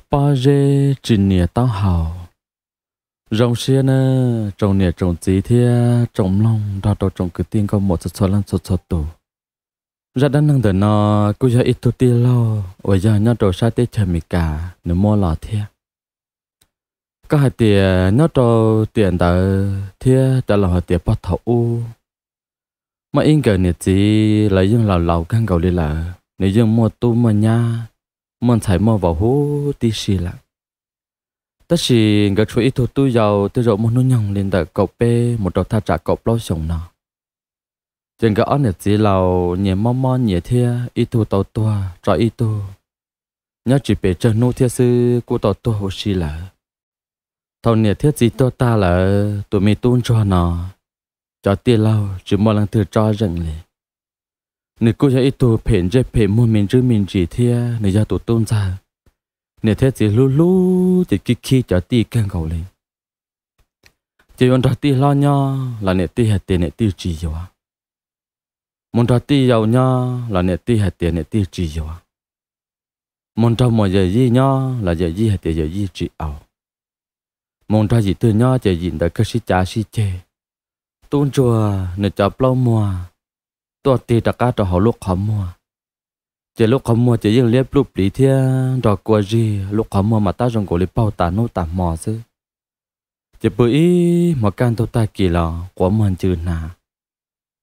Pob zeb tsis nias taub hau. Zoo siab nawb tsoom niam tsoom txiv thiab tsoom mloog nrog rau tsoom kwv tij nkauj muam txhua txhua leej txhua txhua tus. Zaj dab neeg ntawm no kuj yog ib tug tij laug uas yog nyob rau sab teb chaws Amelikas nws muab los thiab. Koj hais tias nyob rau tiam ntawd thiab cov laus hais tias puag thaum ub, muaj ib nkawm niam txiv lawv yeej laus laus kawg nkaus li lawm, nws yeej muaj tub muaj nyab, muaj ntxhais muaj vauv huv tib si lawm. Tab sis nkawd tshuav ib tug tub yau tej zaum muaj hnub nyoog li ntawm kaum peb mus rau thaj tsam kaum plaub xyoos no. Ces nkawd ob niam txiv laus nyias mob mob nyias thiab, ib tug tau tuag tso ib tug, nyob tsis pes tsawg hnub thiab xwb kuj tau tuag huv si lawm. Thaum niam thiab txiv tuag tag lawm, tus me tub ntsuag no, cov tij laug tsis muaj leej twg tsob zeem li. Nws kuj yog ib tug phem ntsej phem muag me ntsis me ntsis thiab nws yog tus tub ntxawg. Niam thiab txiv hlub hlub ces khib khib cov tij kawg nkaus li. Ces yuav nrog tij hlob nyob los niam tij hais tias niam tij tsis yuav. Mus nrog tij yau nyob los niam tij hais tias niam tij tsis yuav. Mus nrog muam yawm yij nyob los yawm yij hais tias yawm yij tsis au. Mus nrog yim twg nyob ces yim ntawd kawg sib cav sib ceg. Tub ntsuag nws cov plaub muag tuaj tig rov qab rau hauv lub qhov muag, ces lub qhov muag ces yeej liab pluj pliv thiab nrog kua zig, lub qhov muag mas tab zoo nkaus li paug tas hnub tas hmo xwb. Ces pw ib hmos kaj ntug tag kis los quav muag ncw hnav,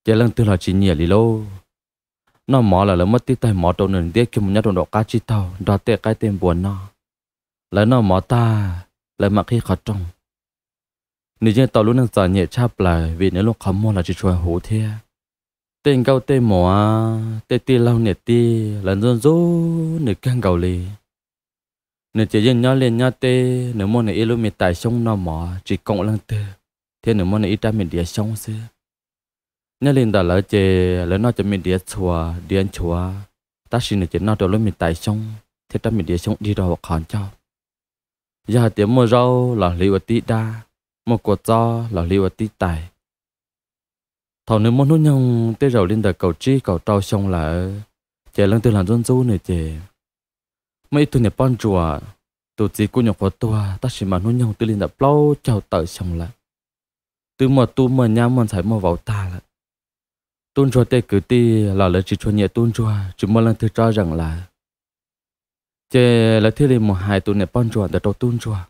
ces leej twg los tsis nyiam li lauj. Noj mov los lawv muab tib taig mov rau nws ntiab kiag mus nyob rau nraum qab tsib taug nrog tej qaib tej npua noj. Lawv noj mov tag, lawv mam qhib qhov rooj. Nws yeej tau lub neej txom nyem tshaj plaws vim nws lub qhov muag los tsis tshua huv thiab. Tej nkauj tej muam, tej tij laug niam tij lawv ntxub ntxub nws kawg nkaus li. Nws ces yeej nyob liaj nyob teb, nws muab nws ib lub me tais xyoob noj mov tsis koom leej twg, thiab nws muab nws ib rab me diav xyoob xwb. Nyob li ntawm lawv ces lawv noj cov me diav txhuas diav nchuav, tab sis nws ces noj rau lub me tais xyoob thiab rab me diav xyoob dig rau hauv qhov ncauj. Yog hais tias muaj zaub los hliv ua tib dab, muaj kua txob los hliv ua tib tais. Thaum nws muaj hnub nyoog tej zaum li ntawm kaum tsib kaum rau xyoo lawm, ces leej twg los ntxub ntxub nws ces muaj ib tug niam poj ntsuam, tus txiv kuj nyuam qhuav tuag tab sis mas hnub nyoog twb li ntawm plaub caug tawm xyoo lawm, twb muaj tub muaj nyab muaj ntxhais muaj vauv tag lawm. Tub ntsuag tej kwv tij los lawv tsis tshua nyiam tub ntsuag, tsis muaj leej twg tsob zeem lawv. Ces lawv thiaj li mus hais tus niam poj ntsuam ntawd rau tub ntsuag.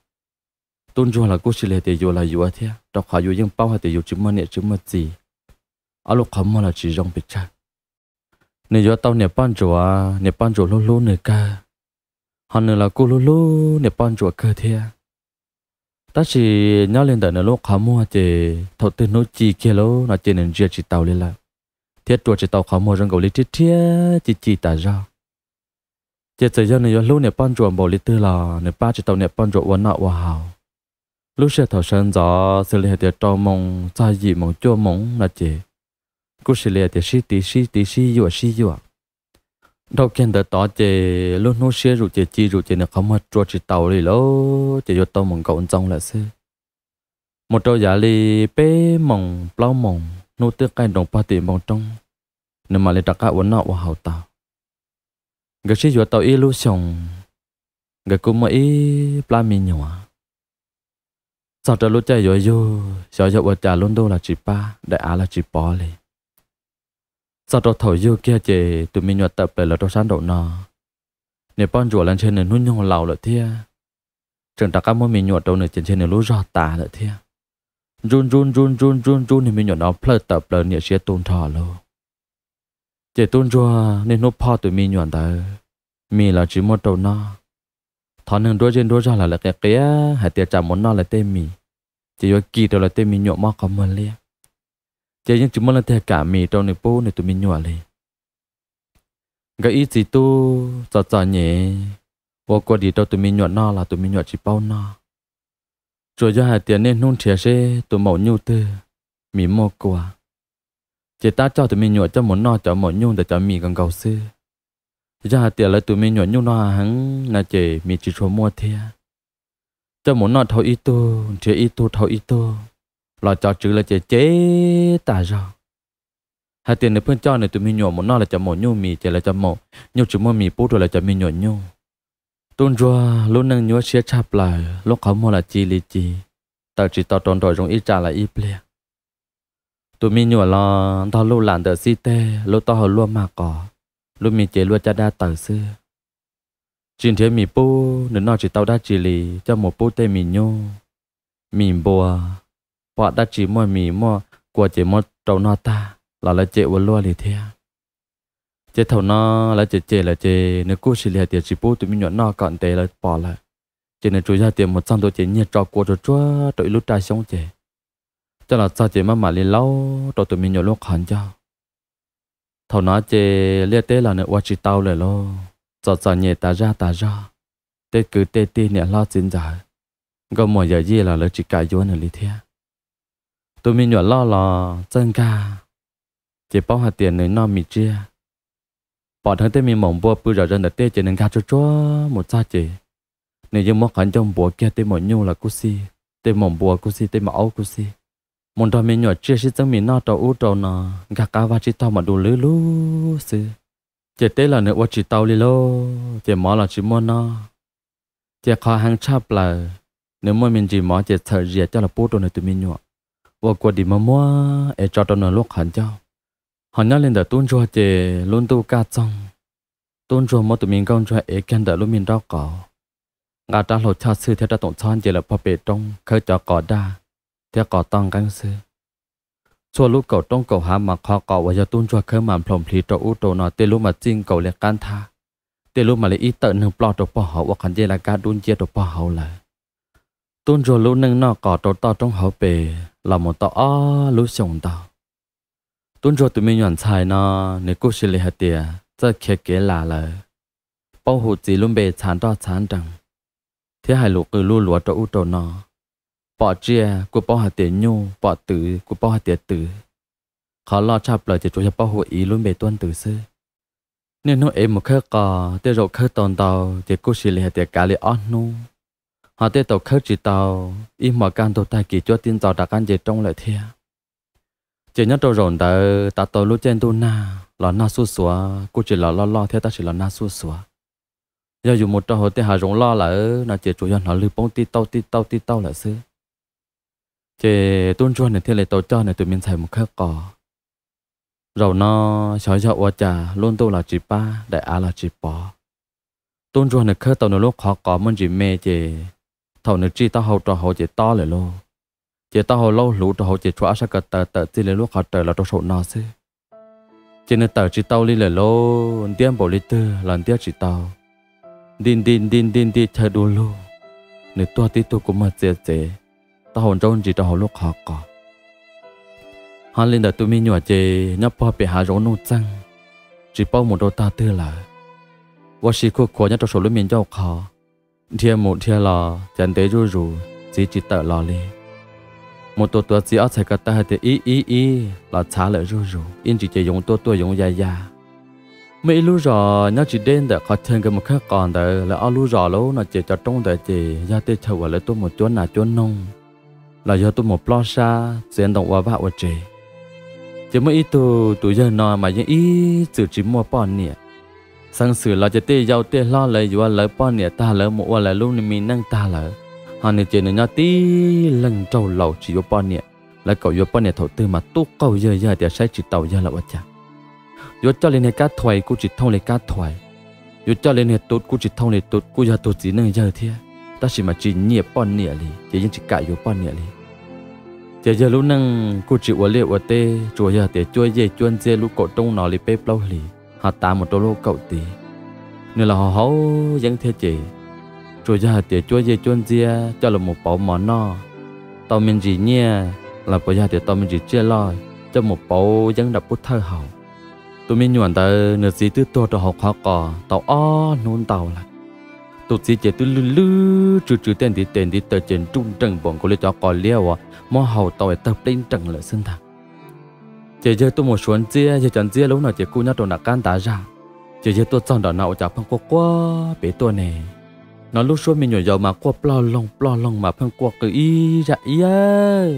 Tub ntsuag los kuj cia li hais tias yuav los yuav thiab, rau qhov yus yeej paub hais tias yus tsis muaj niam tsis muaj txiv, ob lub qhov muag los tsis zoo pes tsawg. Nws yuav tau niam poj ntsuam, niam poj ntsuam hlub hlub nws kawg, ho nws los kuj hlub hlub niam poj ntsuam kawg thiab. Tab sis nyob li ntawm nws lub qhov muag ces thaum twg hnub ci kiag lawm no ces nws ntsia tsis taus li lawm, thiab rua tsis tau qhov muag zoo nkaus li rhiab rhiab ci ci tas zog. Ces txawm yog nws yuav hlub niam poj ntsuam npaum li twg los nws pab tsis tau niam poj ntsuam ua noj ua haus. Lub sij hawm thaum sawv ntxov xws li hais tias rau moos txog yim moos cuaj moos no ces kuj cia li hais tias sib tiv sib tiv sib yuam sib yuam. Dhau kiag ntawd tod ces lub hnub siab zuj ces ci zuj ces nws qhov muag rua tsis taus li lawm ces yuav tau mus nkaum ntxoo lawm xwb. Mus rau yav li peb moos plaub moos hnub twb qaij nroos pog tim npoo roob, nws mam li rov qab ua noj ua haus tau. Nkawd sib yuav tau ib lub xyoos, nkawd kuj muaj ib plab me nyuam. Txog rau lub caij yuav yug, xyov yog ua cas lub ntuj los tsis pab, daim av los tsis pov li. Txog rau thaum yug kiag ces tus me nyuam tawm plaws los rau sab nraum no. Niam poj ntsuam lawv ntshe nws hnub nyoog laus lawm thiab, tseem rov qab muab me nyuam rau nws ces ntshe nws lub zog tas lawm thiab. Ntsub ntsub ntsub ntsub ntsub ntsub niag me nyuam no plhawj tawm plaws niam siav tu nrho lauj. Ces tub ntsuag niaj hnub phoj tus me nyuam ntawd, mis los tsis muaj rau noj. Thov neeg nruab zej nruab zog los lawv qias qias hais tias tsam mus noj lawv tej mis, ces yuav kis rau lawv tej me nyuam mob qhov muag liab. Ces yeej tsis muaj leej twg kam mis rau nws pub nws tus me nyuam li. Nkawd ib txiv tub txom txom nyem, ua kua dis rau tus me nyuam noj los tus me nyuam tsis paub noj. Tsuas yog hais tias niaj hnub nrhiav seb tus maum nyuj twg mis muaj kua, ces tab coj tus me nyuam coj mus noj cov maum nyuj ntawd cov mis nkaus nkaus xwb. Yog hais tias lawv tus me nyuam nyuj noj heev no ces mis tsis tshua muaj thiab. Coj mus noj dhau ib tug nrhiav ib tug dhau ib tug, los cov tswv lawv ces cem tas zog hais tias nws pheej coj nws tus me nyuam mus noj lawv cov maum nyuj mis ces lawv cov maum nyuj tsis muaj mis pub rau lawv cov me nyuam nyuj. Tub ntsuag lub neej nyuaj siab tshaj plaws, lub qhov muag los ci li ci, tawm tsis tau rau nraum zoov ib tsa los ib pliag. Tus me nyuam los ntog luj lam ntawm xib teg, lub taub hau luaj mag qos, lub me cev luaj caj dab taws xwb. Tsis nrhiav mis pub, nws noj tsis tau dab tsi li, coj mus pub tej mis nyuj, mis npua, pom dab tsi muaj mis muaj kua ces muab rau noj tag los lawv cem ua luaj li thiab. Ces thaum no lawv cem cem lawm ces nws kuj cia li hais tias tsis pub tus me nyuam noj kom ntev lawv pom lawm. Ces nws tsuas yog tias mus txog ntua ces nyiag tso kua tsuag tsuag rau ib lub raj xyoob ces coj los txog ces maj mam li laub rau tus me nyuam lub qhov ncauj. Thaum no ces liaj teb los nws ua tsis tau lawm lauj, txom txom nyem tas zaj tas zog, tej kwv tej tij niam hlob txiv ntxawm, nkauj muam yawm yij los lawv tsis kam yuav nws li thiab. Tus me nyuam loj los txawj nkag, ces paub hais tias nws noj mis tsiaj, pom dheev tej me maum npua pw zom zaws ntawm tej ces nws nkag tsuag tsuag mus txog ces nws yeej muab qhov ncauj npuav kiag tej maum nyuj los kuj xij, tej maum npua kuj xij, tej maum aub kuj xij, mus nrog me nyuam tsiaj sib txeeb mis noj rau ub rau no, nkag qab vaj tsib taug mas du lug lug xwb. Ces teb los nws ua tsis tau li lauj, ces mov los tsis muaj noj. Ces qhov heev tshaj plaws, nws muaj me ntsis mov ces txhawm zias coj los pub rau nws tus me nyuam, ua kua dis muag muag es tso rau nws lub qhov ncauj. Ho nyob li ntawm tub ntsuag ces lub ntuj kaj txoog, tub ntsuag muab tus me nkauj ntsuag ev kiag ntawm lub me nraub qaum, nqa rab hlau choj txhwj thiab rab toom txhob nce lawm pog pem roob khawb cov qos daj thiab qos toj nqeeb xwb. Txhua lub kaum roob kaum hav mas qhov qos uas yog tub ntsuag khawb mas nplhaus nplhiv rau ub rau no, tej lub mas txij nkaus li qab nthab, tej lub mas li ib tawm neeg ploj rau pog hauv ua qhov ncej laj kab dub nciab rau pog hauv lawm. Tub ntsuag lub neej noj qos rau toj roob hauv pes los mus tau ob lub xyoos ntau. Tub ntsuag tus me nyuam ntxhais no, nws kuj cia li hais tias txawj khiav kev las lawm, paub hu txiv lub npe txhav nroj txhav nrees, thiab hais lus qw luj luav rau ub rau no. Pom tsiaj kuj paub hais tias nyuj, pom twm kuj paub hais tias twm. Qhov loj tshaj plaws ces tsuas yog paub hu ib lub npe tuab ntws xwb. Niaj hnub ev mus khawb qos, tej zaum khawb tau ntau ces kuj cia li hais tias kav li ob hnub, ho tej tau khawb tsis tau, ib hmo kaj ntug tag kis cuab tib ntxo rov qab nce roob lawm thiab. Ces nyob rau zaum ntawd tav tau lub caij ntuj nag los nag xuj xuav, kuj tsis los loj loj thiab tab sis los nag xuj xuav. Yog yus mus rau hauv tej hav zoov loj lawm no ces tsuas yog hnov lwg poob tib tauj tib tauj tib tauj lawm xwb. Ces tub ntsuag nws thiaj li tau coj nws tus me ntxhais mus khawb qos. Zaum no xyov yog ua cas lub ntuj los tsis pab, daim av los tsis pov. Tub ntsuag nws khawb tau nws lub qhov qos muaj ntsis me ces thaum nws tsij taub hau rau hauv ces tob lawm lauj. Ces taub hau laub hluv rau hauv ces tshuav ob sab ko taw tawm txij li lub qhov raws los rau saum no xwb. Ces nws tawm tsis tau li lawm lauj, ntiab npaum li twg los ntiab tsis tau. Nti nti nti nti nti chaw du lug, nws tuag tib tug kua muag txiav txev, taub hau ntsaub ntsis rau hauv lub qhov qos. Ho li ntawm tus me nyuam ces nyob pog pem hav zoov nuj txeeg, tsis paub mus rau tog twg lawm. Ua si khuj khuav nyob rau saum lub me ncauj qhov, dhia mus dhia los cas ntev zuj zus txiv tsis tawm los li. Mus tua tuav txiv ob txhais ko taw hais tias ib ib ib los txhav lawm zuj zus, ib ntsis ces yoov tuaj tuaj yoov ya ya. Muaj ib lub zos nyob tsis deb ntawm qhov chaw nkawd mus khawb qos ntawd, lawv ob lub zos lauj no ces cov roob ntawd ces yog tej chaw uas lawv tuaj mus cuab nas cuab noog los yog tuaj mus plob sab txiav ntoo ua vaj ua tsev. Ces muaj ib tug tus yawg no mas yeej ib txwm tsis muaj poj niam. Xeev xwm los ces tej yau tej hlob lawv yuav lawv poj niam tag, lawv mus ua lawv lub me neej tag lawm, ho nws ces nws nyob tib leeg nraug laus tsis yuav poj niam. Lawv kom yuav poj niam thaum twg mas tub qaug yawg, yog hais tias saib tsis taus yawg los ua cas. Yuav coj li niag kab thuais kuj tsis thooj li kab thuais, yuav coj li niag tub kuj tsis thooj li tub, kuj yog tug txiv neej yawg thiab, tab sis mas tsis nyiam poj niam li ces yeej tsis kam yuav poj niam li. Ces yawg lub neej kuj tsis ua liaj ua teb, tsuas yog tias cuab yej cuab ntxiab lub kaum roob no li peb plaub hlis, ho tav mus rau lub kaum tid. Nws los haus haus yeeb thiab ces tsuas yog hais tias cuab yej cuab ntxiab coj los mus pauv mov noj, tau me ntsis nyiaj los puas yog tias tau me ntsis tsiaj loj coj mus pauv yeeb nram pub thawj haus. Tus me nyuam ntawd nws txiv twb tuag rau hauv qhov qos tau ob hnub ntau lawm. Tus txiv ces twb lwj lwj tsw tsw, tej ntiv tes ntiv taw ces nruj nreem npaum nkaus li cov qos liab uas muab haus tau es tawg pleb nrees lawm xwb ntag. Ces yawg tuaj mus suav ntxiab, yawg cov ntxiab lub no ces kuj nyob rau nram qab ntav zaj. Ces yawg tuaj txog nram no ua cas pheej quaj quaj pem tuaj ne. No lub suab me nyuam yaus mas quaj ploj loog ploj loog mas pheej quaj qw ib zaj ib yawg.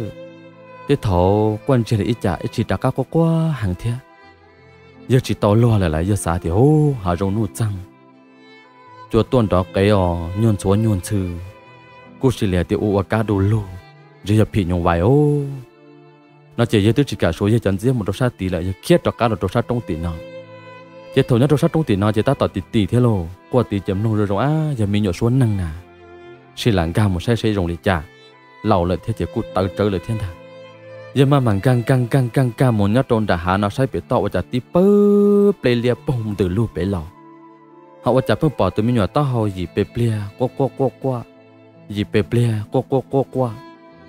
Tej thaum quaj ntsiag li ib cas ib tsam rov qab quaj quaj heev thiab. Yawg tsis tau luag lawm, yawg xav tias ub, hav zoov nuj txeeg, cua tuaj nrov qev os, nyuag ntxhuav nyuag ntxhw, kuj sis li hais tias ua ua kab du lug, ntshe yog phim nyuj vais os. No ces yawg twb tsis kam suav yawg cov ntxiab mus rau sab tid lawm, yawg khiav rov qab los rau sab roob tim no. Ces thaum nyob rau sab roob tim no ces tab tom ti ti thiab lauj, quaj tid ces mloog zoo zoo ab yog me nyuam suab neeg na, sis lam nkag mus saib seb zoo li cas, laus lawm thiab ces kuj tawv tsawv lawm thiab ntag. Yawg maj mam nkag nkag nkag nkag nkag mus nyob rau nram hav no saib pem toj ua cas tib pawg pleb liab poog ntws lug pem los. Ho ua cas pheej pom tus me nyuam taub hau yim pes pliag quaj quaj quaj quaj, yim pes pliag quaj quaj quaj quaj.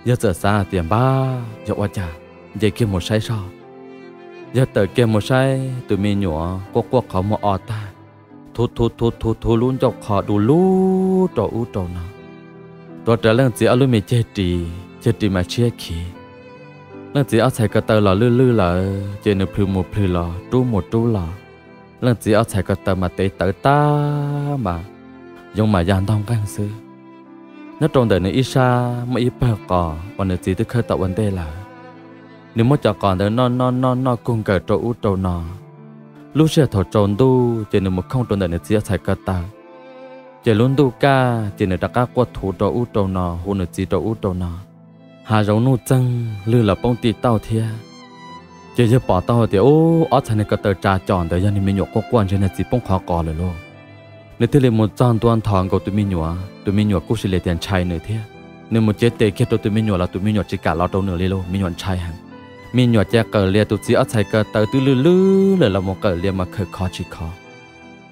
Yawg txawm xav hais tias npab yog ua cas, nce kiag mus saib soj. Yawg tawm kiag mus saib tus me nyuam quaj quaj qhov muag o tag, thuv thuv thuv thuv thuv lub ncauj qho du lug rau ub rau no, tuav rawv leej txiv ob lub me ceg ris, ceg ris mas tshiab khiv. Leej txiv ob txhais ko taw los lwj lwj lawm ces nws plhws mus plhws los rub mus rub los, leej txiv ob txhais ko taw mas tev tawv tag mas yoov mas ya ntog nqeeg xwb. Nyob rau ntawm nws ib sab muaj ib pawg qos uas nws txiv twb khawb tau ua ntej lawm. Nws muab cov qos ntawd noj noj noj noj kug nkaws rau ub rau no. Lub sij hawm thaum tsaus ntuj ces nws mus khooj rau ntawm nws txiv ob txhais ko taw. Ces lub ntuj kaj ces nws rov qab quaj thuv rau ub rau no, hu nws txiv rau ub rau no. Hav zoov nuj txeeg, lwj los poob ti tauj thiab. Ces yawg pom tau hais tias ub, ob txhais niag ko taw tsa com ntawd yog niag me nyuam quaj quaj ntshe niag txiv poob qhov qos lawm lauj. Nws thiaj li mus txog ntua nthos nkaus tus me nyuam, tus me nyuam kuj sis li tias ntshai nws thiab. Nws mus cev tes kiag rau tus me nyuam los tus me nyuam tsis kam los rau nws li lauj, me nyuam ntshai heev. Me nyuam ces qawm lias tus txiv ob txhais ko taw twb lwj lwj lawm los mus qawm lias mas khawm khov tsis khov.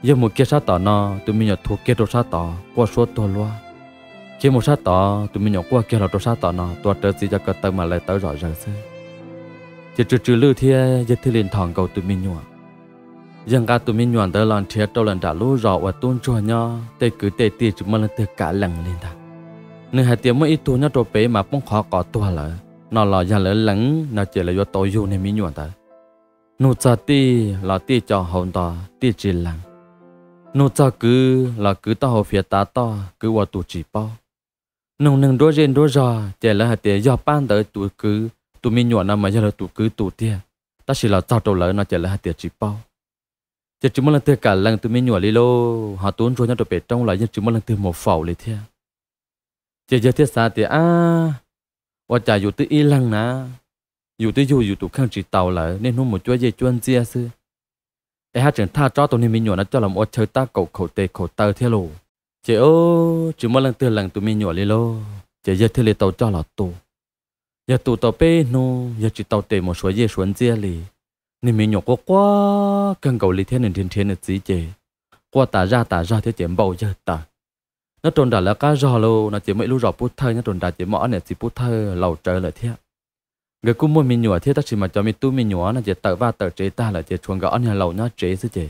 Yawg mus kiag sab tom no, tus me nyuam thuv kiag rau sab tod quaj suab tuag luab. Khiav mus sab tod, tus me nyuam quaj kiag los rau sab tom no, tuav rawv txiv cov ko taw mas lais tawv zom zaws xwb. Ces tsw tsw lwj thiab yawg thiaj li nthos nkaus tus me nyuam. Yawg nqa tus me nyuam ntawd los nrhiav rau lawm nram lub zos uas tub ntsuag nyob, tej kwv tej tij tsis muaj leej twg kam lees li ntag. Nws hais tias muaj ib tug nyob rau pem mas poob qhov qos tuag lawm no los yog lawv lees no ces lawv yuav tau yug niag me nyuam ntawd. Nug txog tij los tij co hauv nto, tij tsis lees. Nug txog kwv los kwv taub hau fiav tav toj, kwv ua tus tsis paub. Nug neeg nruab zej nruab zog ces lawv hais tias yog pab ntawd tus kwv, tus me nyuam no mas yog lawv tus kwv tus tiag, tab sis los txog rau lawv no ces lawv hais tias tsis paub. Ces tsis muaj leej twg kam lees tus me nyuam li lauj, ho tub ntsuag nyob rau pem roob los yeej tsis muaj leej twg mus faus li thiab. Ces yawg thiaj xav tias ab, ua cas yus twb ib leeg na, yus twb yug yus tus kheej tsis tau lawm, niaj hnub mus cuab yej cuab ntxiab xwb, es haj tseem thaj tsob tus niag me nyuam no coj los ua chaw tab kaum khaum tes khaum taw thiab lauj. Ces tsis muaj leej twg lees tus me nyuam li lauj, ces yawg thiaj li tau coj los tu. Yawg tu tau peb hnub yawg tsis tau tes mus suav yej suav ntxiab li. Niag me nyuam quaj quaj kawg nkaus li thiab nws nrhiav nrhiav nws txiv ces quaj tas zaj tas zog thiab ces npau yawg taws. Nyob rau nram lawv qab zog lauj no ces muaj ib lub zos pub thawj nyob rau nrad ces muaj ob niam txiv pub thawj laus rawv lawm thiab. Nkawd kuj muaj me nyuam thiab tab sis mas cov me tub me nyuam no ces tawm vaj tawm tsev tag lawm ces tshuav nkawd ob niag laus nyob tsev xwb ces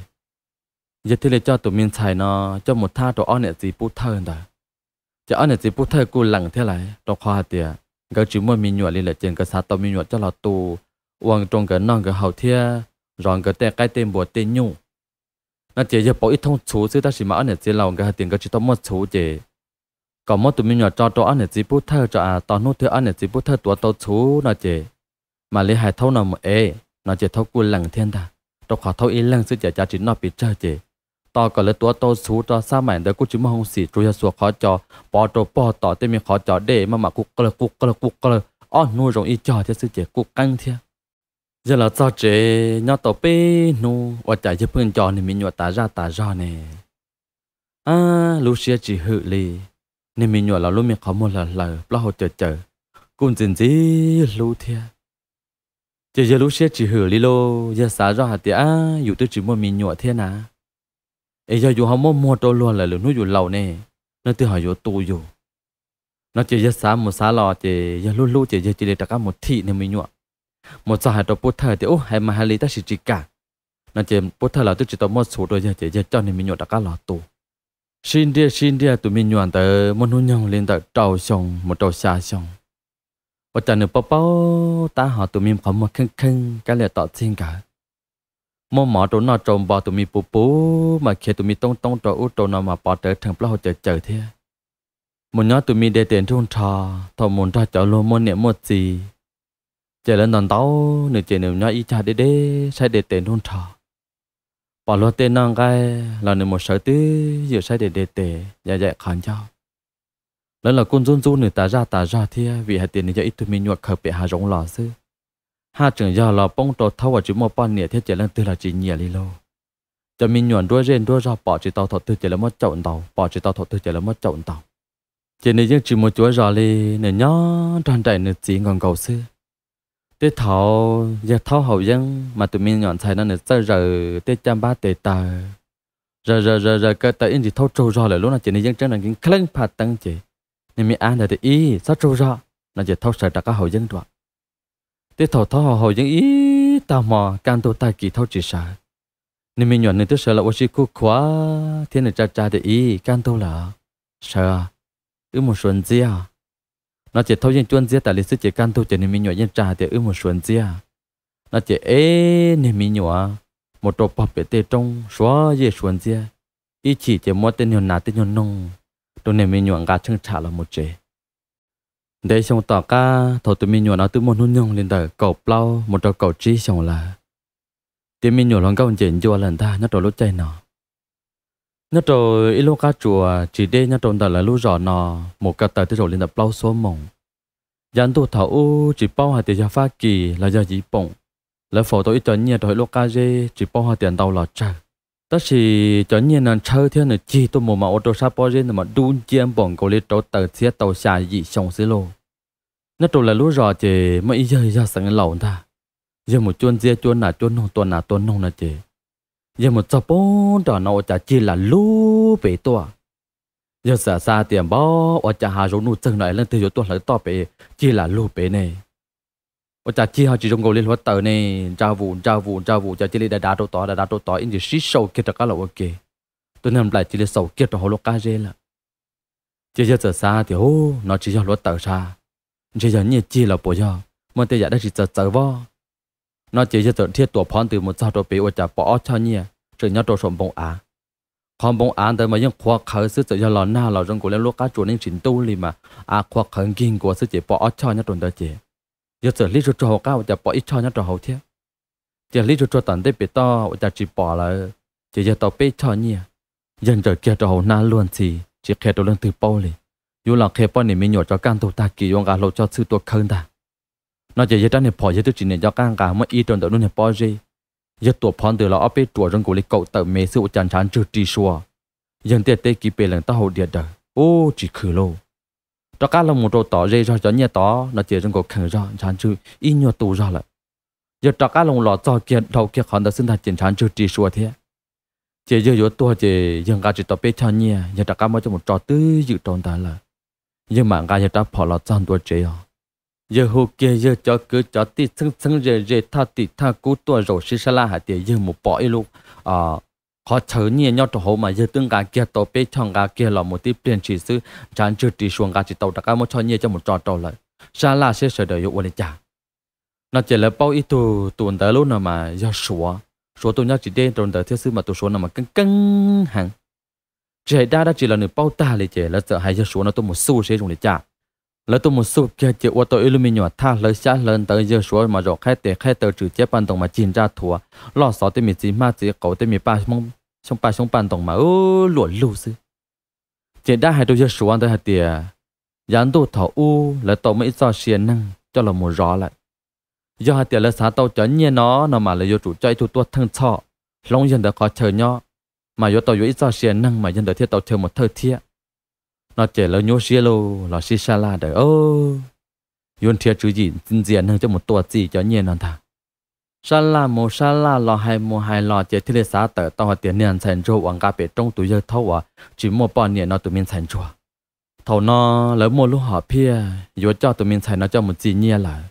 yawg thiaj li coj tus me ntxhais no coj mus thab rau ob niam txiv pub thawj ntawd. Ces ob niam txiv pub thawj kuj lees thiab lauj, rau qhov hais tias nkawd tsis muaj me nyuam li lawm ces nkawd xav tau me nyuam coj los tu ua rau nkawd noj nkawd haus thiab zov nkawd tej qaib tej npua tej nyuj. No ces yawg pauv ib thoob txhuv xwb tab sis mas ob niam txiv laus nkawd hais tias nkawd tsis tau muaj txhuv ces kom muab tus me nyuam tso rau ob niam txiv pub thawj tso, tos hnub twg ob niam txiv pub thawj tuav tau txhuv no ces mam li hais thaub no mus ev no ces thaub kuj lees thiab ntag. Rau qhov thaub ib leeg xwb ces cav tsis noj pes tsawg ces tos kom lawv tuav tau txhuv rau xab maim ntawd kuj tsis muaj hoob xim, tsuas yog xuas qhov cos pov rau pog tom tej me qhov cos dej maj mam quj qawg quj qawg quj qawg ob hnub zoo ib cog thiab xwb ces kuj qeeb thiab. Yawg los txog tsev nyob tau peb hnub ua cas yawg pheej nco niag me nyuam tas zaj tas zog ne. Ab, lub siab tsis hwm li, niag me nyuam los lub me qhov muag hlaws hlaws plaub hau caws caws, kuj ntxim ntxim hlub thiab. Ces yawg lub siab tsis hwm li lauj, yawg xav zoj hais tias ab, yus twb tsis muaj me nyuam thiab na, es yog yus ho muab muag rau luag lawm lwm hnub yus laus ne, leej twg ho yuav tu yus? No ces yawg xav mus xav los ces yawg hlub hlub ces yawg cia li rov qab mus thim niag me nyuam. Mus txog hais rau pub thawj tias ub, hais mas hais li tab sis tsis kam. No ces pub thawj los twb tsis tau muab txhuv rau yawg ces yawg coj niag me nyuam rov qab los tu. Sib ntiag sib ntiag tus me nyuam ntawd muaj hnub nyoog li ntawm rau xyoo mus rau xya xyoo. Ua cas nws paub paub tab ho tus me qhov muag kheej kheej kab liam tom txij nkawd. Muab mov rau noj rau npo, tus me puv puv mas khiav tus me toob toob rau ub rau no mas pov rawv rhees plaub hau caws caws thiab. Mus nyob tus me de tes nruj nrho, thaum mus nrog cov luag muaj niam muaj txiv, ces lawv ntaus ntaus nws ces nws nyob ib cag deb deb saib de tes nruj nrho. pom luag tej noj nqaij los nws mus sawv twj ywm saib de de tes ya yaim qhov ncauj. Lawv los kuj ntxub ntxub nws tas zaj tas zog thiab vim hais tias nws yog ib tug me nyuam khaws pem hav zoov los xwb. Haj tseem yog los poob rau thaub uas tsis muaj poj niam thiab ces leej twg los tsis nyiam li lauj. Cov me nyuam nruab zej nruab zog pom tsis tau thaum twg ces lawv muab caum ntaus, pom tsis tau thaum twg ces lawv muab caum ntaus. Ces nws yeej tsis mus cuav zos li, nws nyob nrog nraim nws txiv nkaus nkaus xwb. Tej thaum yawg thaub haus yeeb mas tus me nyuam ntxhais no nws txawj zaws tej caj npab tes taw, zaws zaws zaws zaws kaw taw ib ntsis thaub tsaug zog lawm lub no ces nws yeej tseeb nkees kheej phaj teeb ces nws me ab ntawd tias, Ib, txhob tsaug zog, no ces thaub sawv rov qab haus yeeb dua. Tej thaum thaub haus haus yeeb ib tag hmo kaj ntug tag kis thaub tsis sawv. Nws me nyuam nws twb sawv los ua si khuj khuav thiab nws tsa tsa tias, Ib, kaj ntug lawm, sawv, wb mus suav ntxiab. No ces thaub yeej cuab ntxiab tas li xwb ces kaj ntug ces nws me nyuam yeej tsa tias, Wb mus suav ntxiab. No ces eb niag me nyuam mus rau pog pem tej roob suav yej suav ntxiab, ib chim ces muab tej nyuag nas tej nyuag noog rau niag me nyuam nqa tsheej tsham los mus tsev. Ntev xyoo tom qab thaum tus me nyuam no twb muaj hnub nyoog li ntawm kaum plaub mus rau kaum tsib xyoos lawm, ces me nyuam hluas nkauj ncem ncua lawm ntag nyob rau lub caij no. Nyob rau ib lub qab tsuas tsis deb nyob rau ntawm lawv lub zos no mus ko taw tej zaum li ntawm plaub xuab moos. Yav ntuj thaum ub tsis paub hais tias yog Fab Kis los yog Yiv Poom, lawv faus tau ib co nyiaj rau hauv lub qab zeb tsis paub hais tias ntau los tsawg. Tab sis cov nyiaj no ntshawb thiab nws cig tuaj mus mas ua rau sab pob zeb ntawd mas dub nciab npaum nkaus li rauv taws txhiab tau xya yim xyoo xwb lauj. Nyob rau lawv lub zos ces muaj ib yawg yog xeev laus ntag, yawg mus cuab ntxiab cuab nas cuab noog tua nas tua noog no ces yawg mus txog poob nram no ua cas cig lam lug pem tuaj. Yawg txawm xav tias, Npawg, ua cas hav zoov nuj txeeg no es leej twg yuav tuaj hlawv toj pem cig lam lug pem ne? Ua cas cig ho tsis zoo nkaus li hluav taws ne? Ntsa vus ntsa vus ntsa vus cas cia li dav dav rau tod dav dav rau tod ib ntsis sib sau kiag rov qab los ua ke. Tus niag nplaim cia li xaus kiag rau hauv lub qab zeb lawm. Ces yawg txawm xav tias, Ub, no tsis yog hluav taws sas, ntshe yog nyiaj cig los puas yog muaj tej yam dab tsi txawv txawv voj. No ces yawg txawm dhia tuam phov ntws mus txog rau pem ua cas pom ob choj nyiaj tseem nyob rau saum npoo av. Qhov npoo av ntawd mas yeej qhuav qhawv xwb, txawm yog los nag los zoo nkaus li lub qab tsuas yeej tsis ntub li mas av qhuav qhawv nkig nkuav xwb ces pom ob choj nyob rau ntawd ces yawg txawm hlib tsuag tsuag hauv qab ua cas pom ib choj nyob rau hauv thiab. Ces hlib tsuag tsuag tom ntej pem toj ua cas tsis pom lawm, ces yawg tau peb choj nyiaj. Yawg ntsaws kiag rau hauv hnab luag ntxhi tsis qhia rau leej twg paub li, yuav los qhia poj niam me nyuam tso kaj ntug tag kis yuav nqa hlau choj txhwj tuaj khawb ntag. No ces yawg rab niag phom yawg twb tsis niam nco qab nqa muab ib rau ntawm lub niag pob zeb. Yawg tuam phov ntws los ob peb ruam zoo nkaus li kaum tawm mev xwb ua cas ntshav ntswg ri sua. Yawg ntiaj teb kiv pes lees taub hau diav daws, ub tsis khwm lauj. Rov qab los mus rau tom ze zog cov nyiaj tod no ces zoo nkaus kheem zog ntshav ntswg ib nyuag tu zog lawm. Yawg rov qab los los txog kiag dhau kiag qhov ntawd xwb ntag ces ntshav ntswg ri sua thiab. Ces yawg yuav tuag ces yawg nqa tsis tau peb choj nyiaj, yawg rov qab muab coj mus tso twj ywm rau ntawd lawm. Yawg mam nqa yawg rab phom los txog ntua tsev os. Yawg hu kiag yawg cov kwv cov tij txheeb txheeb ze ze thaj tim thaj kub tuaj zaum sib sab laj hais tias yawg mus pom ib lub qhov chaw nyiaj nyob rau hauv mas yawg twb nqa kiag tau peb choj nqa kiag los mus tib pliag ntshis xwb ntshav ntswg ri sua nqa tsis tau rov qab muab choj nyiaj coj mus tso rau lawm. Sab laj seb sawv daws yuav ua li cas. No ces lawv paub ib tug tus ntawd lub no mas yog Suav, Suav tuaj nyob tsis deb rau ntawd thiab xwb mas tus Suav no mas keeb keeb heev. Tsis hais dab dab tsi los nws paub tag li ces lawv txawm hais yawg Suav no tuaj mus xu seb zoo li cas. Lawv tuaj mus xu kiag ces ua tau ib lub me nyuam thaj hlawv xyab hlawv ntawv, yawg Suav mas zaum qhaib tes qhaib taw tswm ciab paj ntoos mas cig ntsaj thuav, loj xov tej me txiv hmab txiv qau tej me paj xyoob paj ntoo mas luam lug xwb. Ces dab hais rau yawg Suav ntawd hais tias, yav ntuj thaum ub lawv tau muaj ib txoj sia neeg coj los mus zov lawm. Yog hais tias lawv xav tau cov nyiaj no no mas lawv yuav tsum coj ib tug tuaj theej txhoj hloov yawg ntawd qhov chaw nyob, mas yuav tau yuav ib txoj sia neeg mas yawg ntawd thiaj tau chaw mus thawj thiab. No ces lawv nyuaj siab lauj los sib sab laj daws, yuav nrhiav tswv yim ntxias neeg coj mus tua txi cov nyiaj no ntag. Sab laj mus sab laj los hais mus hais los ces thiaj li xav tawm tau hais tias niag ntxhais ntsuag uas nqa pem roob tus yawg thaub uas tsis muaj poj niam no tus me ntxhais ntsuag, thaum no lawv muaj lub hom phiaj yuav coj tus me ntxhais no coj mus txi nyiaj lawm.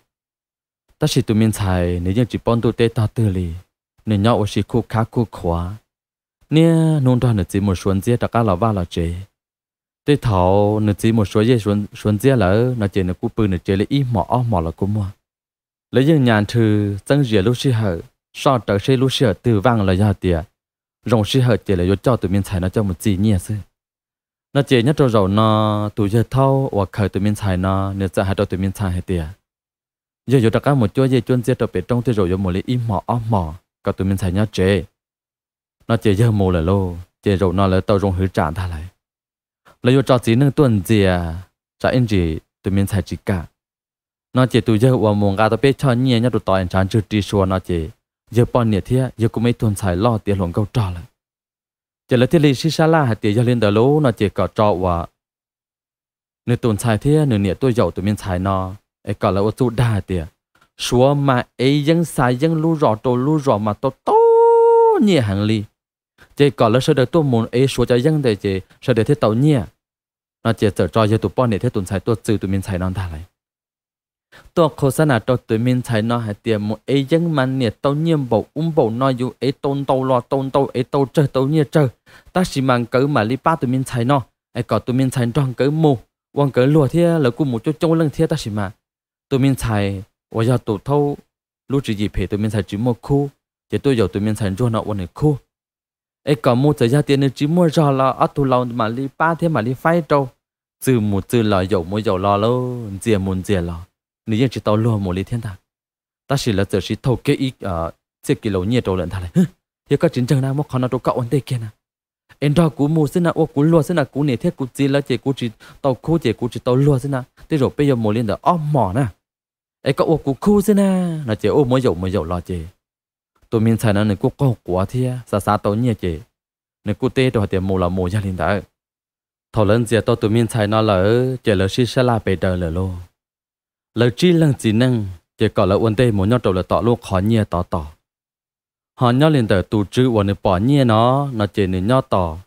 Tab sis tus me ntxhais nws yeej tsis paub ntuj teb tog twg li, nws nyob ua si khuj khab khuj khuav, niaj hnub nrog nws txiv mus suav ntxiab rov qab los vaj los tsev. Tej thaum nws txiv mus suav yej suav ntxiab lawm no ces nws kuj pw nws tsev li ib hmos ob hmos los kuj muaj. Lawv yeej nyas nrhw txeeb zias lub sij hawm, soj rawv seb lub sij hawm twg vaj los yog tias zoo sij hawm ces lawv yuav coj tus me ntxhais no coj mus txi nyiaj xwb. No ces nyob rau zaum no tus yawg thaub uas khaws tus me ntxhais no nws txawm hais rau tus me ntxhais hais tias, yawg yuav rov qab mus cuab yej cuab ntxiab rau pem roob tej zaum yuav mus li ib hmos ob hmos kom tus me ntxhais nyob tsev. No ces yawg mus lawm lauj, ces zaum no lawv tau zoo hwv tsam ntag lawm. Lawv yuav tso txiv neej tuaj ntxias, tsam ib ntsis tus me ntxhais tsis kam. No ces tus yawg uas mus nqa tau peb choj nyiaj nyob rau tod es ntshav ntswg ri sua no ces yawg poj niam thiab yawg kuj muaj ib tug ntxhais loj tiav hluas nkauj rog lawm. Ces lawv thiaj li sib sab laj hais tias yog li ntawd lauj no ces kom tso uas nws tus ntxhais thiab nws niam tuaj yaum tus me ntxhais no, es kom lawv ua txuj dag hais tias suav mas ev yeeb xa yeeb lub zos rau lub zos mas tau tau nyiaj heev li. Ces kom lawv sawv daws tuaj mus ev suav cov yeeb ntawd ces sawv daws thiaj tau nyiaj. No ces txawm tso yawg tus poj niam thiab tus ntxhais tuaj txwm tus me ntxhais no ntag lawm. Tuaj qhau xab nas rau tus me ntxhais no hais tias mus ev yeeb mas niam tau nyiaj npaum ub npaum no, yus ev tau ntau los tau ntau, ev tau tsawg tau nyiaj tsawg, tab sis mas nkawd mam li pab tus me ntxhais no, es kom tus me ntxhais nrog nkawd mus, ua nkawd luag thiab lawv kuj mus coob coob leej thiab tab sis mas tus me ntxhais uas yog tus thaub lub tswv yim phem tus me ntxhais tsis muaj khub, ces tuaj yaum tus me ntxhais ntsuag no ua nws khub. Es kom mus txawm yog tias nws tsis muaj zog los ob tug laus mam li pab thiab mam li faib rau. Txwm mus txwm los yaum mus yaum los lauj, ntxias mus ntxias los, nws yeej tsis tau luag mus li thiab ntag. Tab sis lawv txawm siv thauj kiag ib txhiab kis laus nyiaj rau lawm ntag lawm. Yog koj tsis ntseeg na, muab qhov no rau koj ua ntej kiag na. Es nrog kuv mus xwb na, ua kuv luag xwb na, kuv niam thiab kuv txiv lawv ces kuv tsis tau khub ces kuv tsis tau luag xwb na, tej zaum peb yuav mus li ntawm ob hmos na. Es koj ua kuv khub xwb na. No ces ua muab yaum mus yaum los ces tus me ntxhais no nws kuj qaug quav thiab xav xav tau nyiaj ces nws kuj teb rau hais tias mus los mus yog li ntawd. Thaum lawv ntxias tau tus me ntxhais no lawm ces lawv sib sab laj pes daws lawm lauj. Lawv tsib leeg txiv neej ces kom lawv ua ntej mus nyob rau lawv tom lub qhov nyiaj tod tos. Ho nyob li ntawm tus tswv uas nws pom nyiaj no, no ces nws nyob tos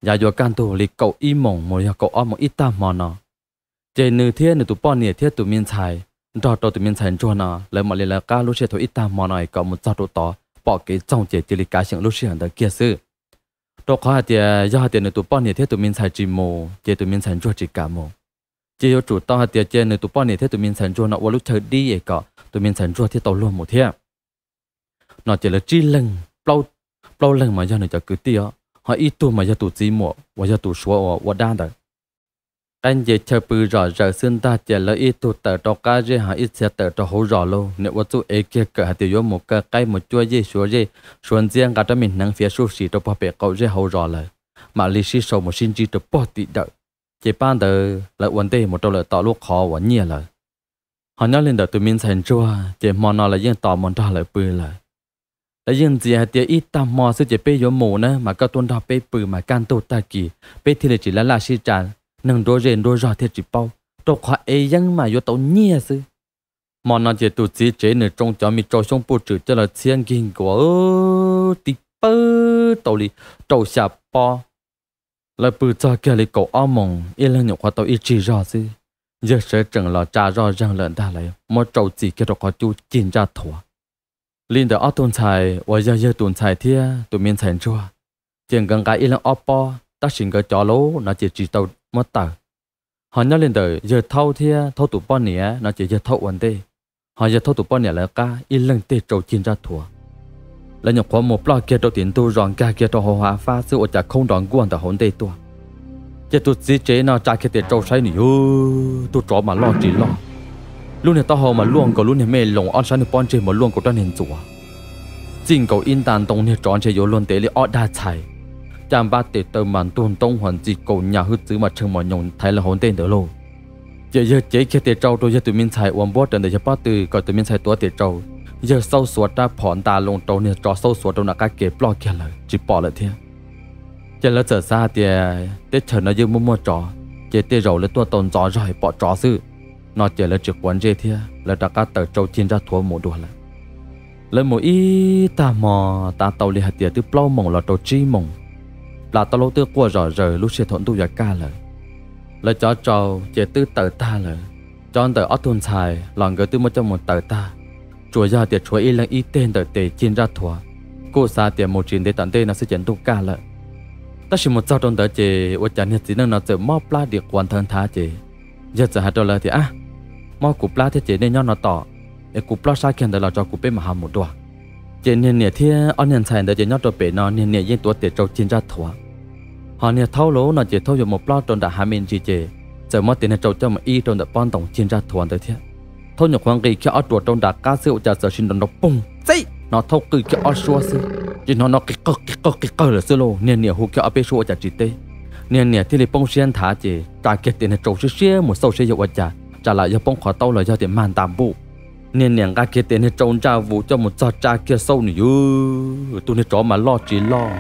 yav yuav kaj ntug li kaum ib moos mus yog kaum ob moos ib tag hmo no, ces nws thiab nws tus poj niam thiab tus me ntxhais nrog rau tus me ntxhais ntsuag no lawv mam li lawv qab lub sij hawm thaum ib tag hmo no es kom mus txog rau tod pom kev txoog ces cia li kav xyeem lub sij hawm ntawd kiag xwb. Rau qhov hais tias yog hais tias nws tus poj niam thiab tus me ntxhais tsis mus ces tus me ntxhais ntsuag tsis kam mus. Ces yuav tsum tau hais tias cia nws tus poj niam thiab tus me ntxhais ntsuag no ua lub chaw dib es kom tus me ntxhais ntsuag thiaj tau luag mus thiab. No ces lawv tsib leeg, plaub leeg mas yog nws cov kwv tij os, ho ib tug mas yog tus txiv muam uas yog tus suav uas ua dab ntawd. Qaib nce chaw pw zom zaws xwb ntag ces lawv ib tug tawm rau qab zej ho ib txhia tawm rau hauv zos lauj. Nws ua txuj ev kiag kawm hais tias yuav mus kaw qaib mus cuab yej suav zej suav ntxiab nqa rab me hneev fiav suj sim rau pog pem qaum zej hauv zos lawm, mam li sib sau mus sib ntsib rau pog tim dawm. Ces pab ntawd lawv ua ntej mus rau lawm tom lub qhov uas nyiaj lawm. Ho nyob li ntawm tus me ntxhais ntsuag ces hmo no lawv yeej tos mus nrog lawv pw lawm. Lawv yeej ntxias hais tias ib tag hmo xwb ces peb yuav mus na, mas koj tuaj nrog peb pw mas kaj ntug tag kis peb thiaj li tsis laj laj sib tsa neeg nruab zej nruab zog thiaj tsis paub, rau qhov ev yeeb mas yuav tau nyiaj xwb. Hmo no ces tus txiv tsev nws tsoo cov me rau xyoob puj tswm coj los txhiab nkig nkuas tib pawg tau li rau xya pob. Lawv pw txog kiag li kaum ob moos ib leeg nyuam qhuav tau ib tsig zog xwb, yawg sawv tsees los tsa zoj zeeg lawm ntag, lawv muab rau txim kiag rau qhov cub cig ntsaj thuav. Li ntawm ob tug ntxhais uas yog yawg tus ntxhais thiab tus me ntxhais ntsuag, ces nkawd nqa ib leeg ob pob tab sis nkawd cov lauj no ces tsis tau muab tawm. Ho nyob li ntawm yawg thaub thiab thaub tus poj niam no ces yawg thaub ua ntej, ho yawg thaub tus poj niam lawv qab ib leeg tej rau cig ntsaj thuav. Lawv nyuam qhuav mus ploj kiag rau tim ntug zos nkag kiag rau hauv hav fab xwb ua cas khaub nrov nkuaj ntawm hauv ntej tuaj. Ces tus txiv tsev no tsa kiag tes rau saib nws yug tug tsov mas loj tsis loj, lub niag taub hau mas luaj nkaus lub niag mej loos, ob sab niag pob ntseg mas luaj nkaus rab niag ntxuav, txij nkaus ib nta ntoo niag tsov ntshe yuav luag ntev li ob dag txhais. Caj npab tes taw mas ntug ntoob hos ntxi kaus nyas hwj txwv mas tshee mos nyoos thaiv lawv hauv ntej ntawd lauj. Ces yawg cev kiag tes rau rau yawg tus me ntxhais uas npuab rawv ntawm yawg pob tw kom tus me ntxhais tuav tes rau. Yawg xaub xuav rab phom nta loo rau niag tsov xaub xuav rau nram qab ke ploj kiag lawm tsis pom lawm thiab. Ces lawv txawm xav hais tias teb chaws no yeej muaj muaj tsov, ces tej zaum lawv tuaj tau ntxov zog es pom tsov xwb. No ces lawv tsis quav ntsej thiab lawv rov qab tawm rau cig ntsaj thuav mus dua lawm. Lawv mus ib tag hmo, tav tau li hais tias twb plaub moos los rau tsib moos, plas tau laub twb quaj zom zaws lub sij hawm thaum ntuj yuav kaj lawm. Lawv cov rau ces twb tawm tag lawm, cov ntawm ob tug ntxhais los nkawd twb muab coj mus tawm tag, tsuas yog tias tshuav ib leeg ib teg ntawm tes cig ntsaj thuav, kuj xav tias mus tsis ntev tom ntej no xwb ces ntuj kaj lawm. Tab sis mus txog rau ntawd ces ua cas niag txiv neej no txawm mob plab dim quav nthawv nthav ces yawg txawm hais rau lawv tias, Ab, mob kuv plab thiab ces nej nyob no tos, es kuv plob sab kiag ntawd los tso kuv peb mam ho mus dua. Ces niag niam thiab ob niag ntxhais ntawd ces nyob rau pem no, niag niam yeej tuav tes rau cig ntsaj thuav. Ho niag thaub lauj no ces thaub yuav mus plob rau nram hav me ntsis ces txawm muab tes niag rau coj mus ib rau ntawm pob ntoos cig ntsaj thuav ntawd thiab. Thaub nyuam qhuav nqis kiag ob ruam rau nram qab xwb ua cas txawm sis nrov nrov poog txeib hnov thaub qw kiag ob suab xwb, ces hnov no qis qawg qis qawg qis qawg lawm xwb lauj. Niag niam hu kiag ob peb suab ua cas tsis teb. Niag niam thiaj li poob siab nthav ces tsa kiag tes niag tsau siab siab mus xauj seb yog ua cas, tsam lam yog poob qhov taub los yog tias mag nta npuj. Niag niam nqa kiag tes niag tsau ntsaj vus coj mus txog tsa kiag xauj nws yuav tus niag tsov mas loj tsis loj,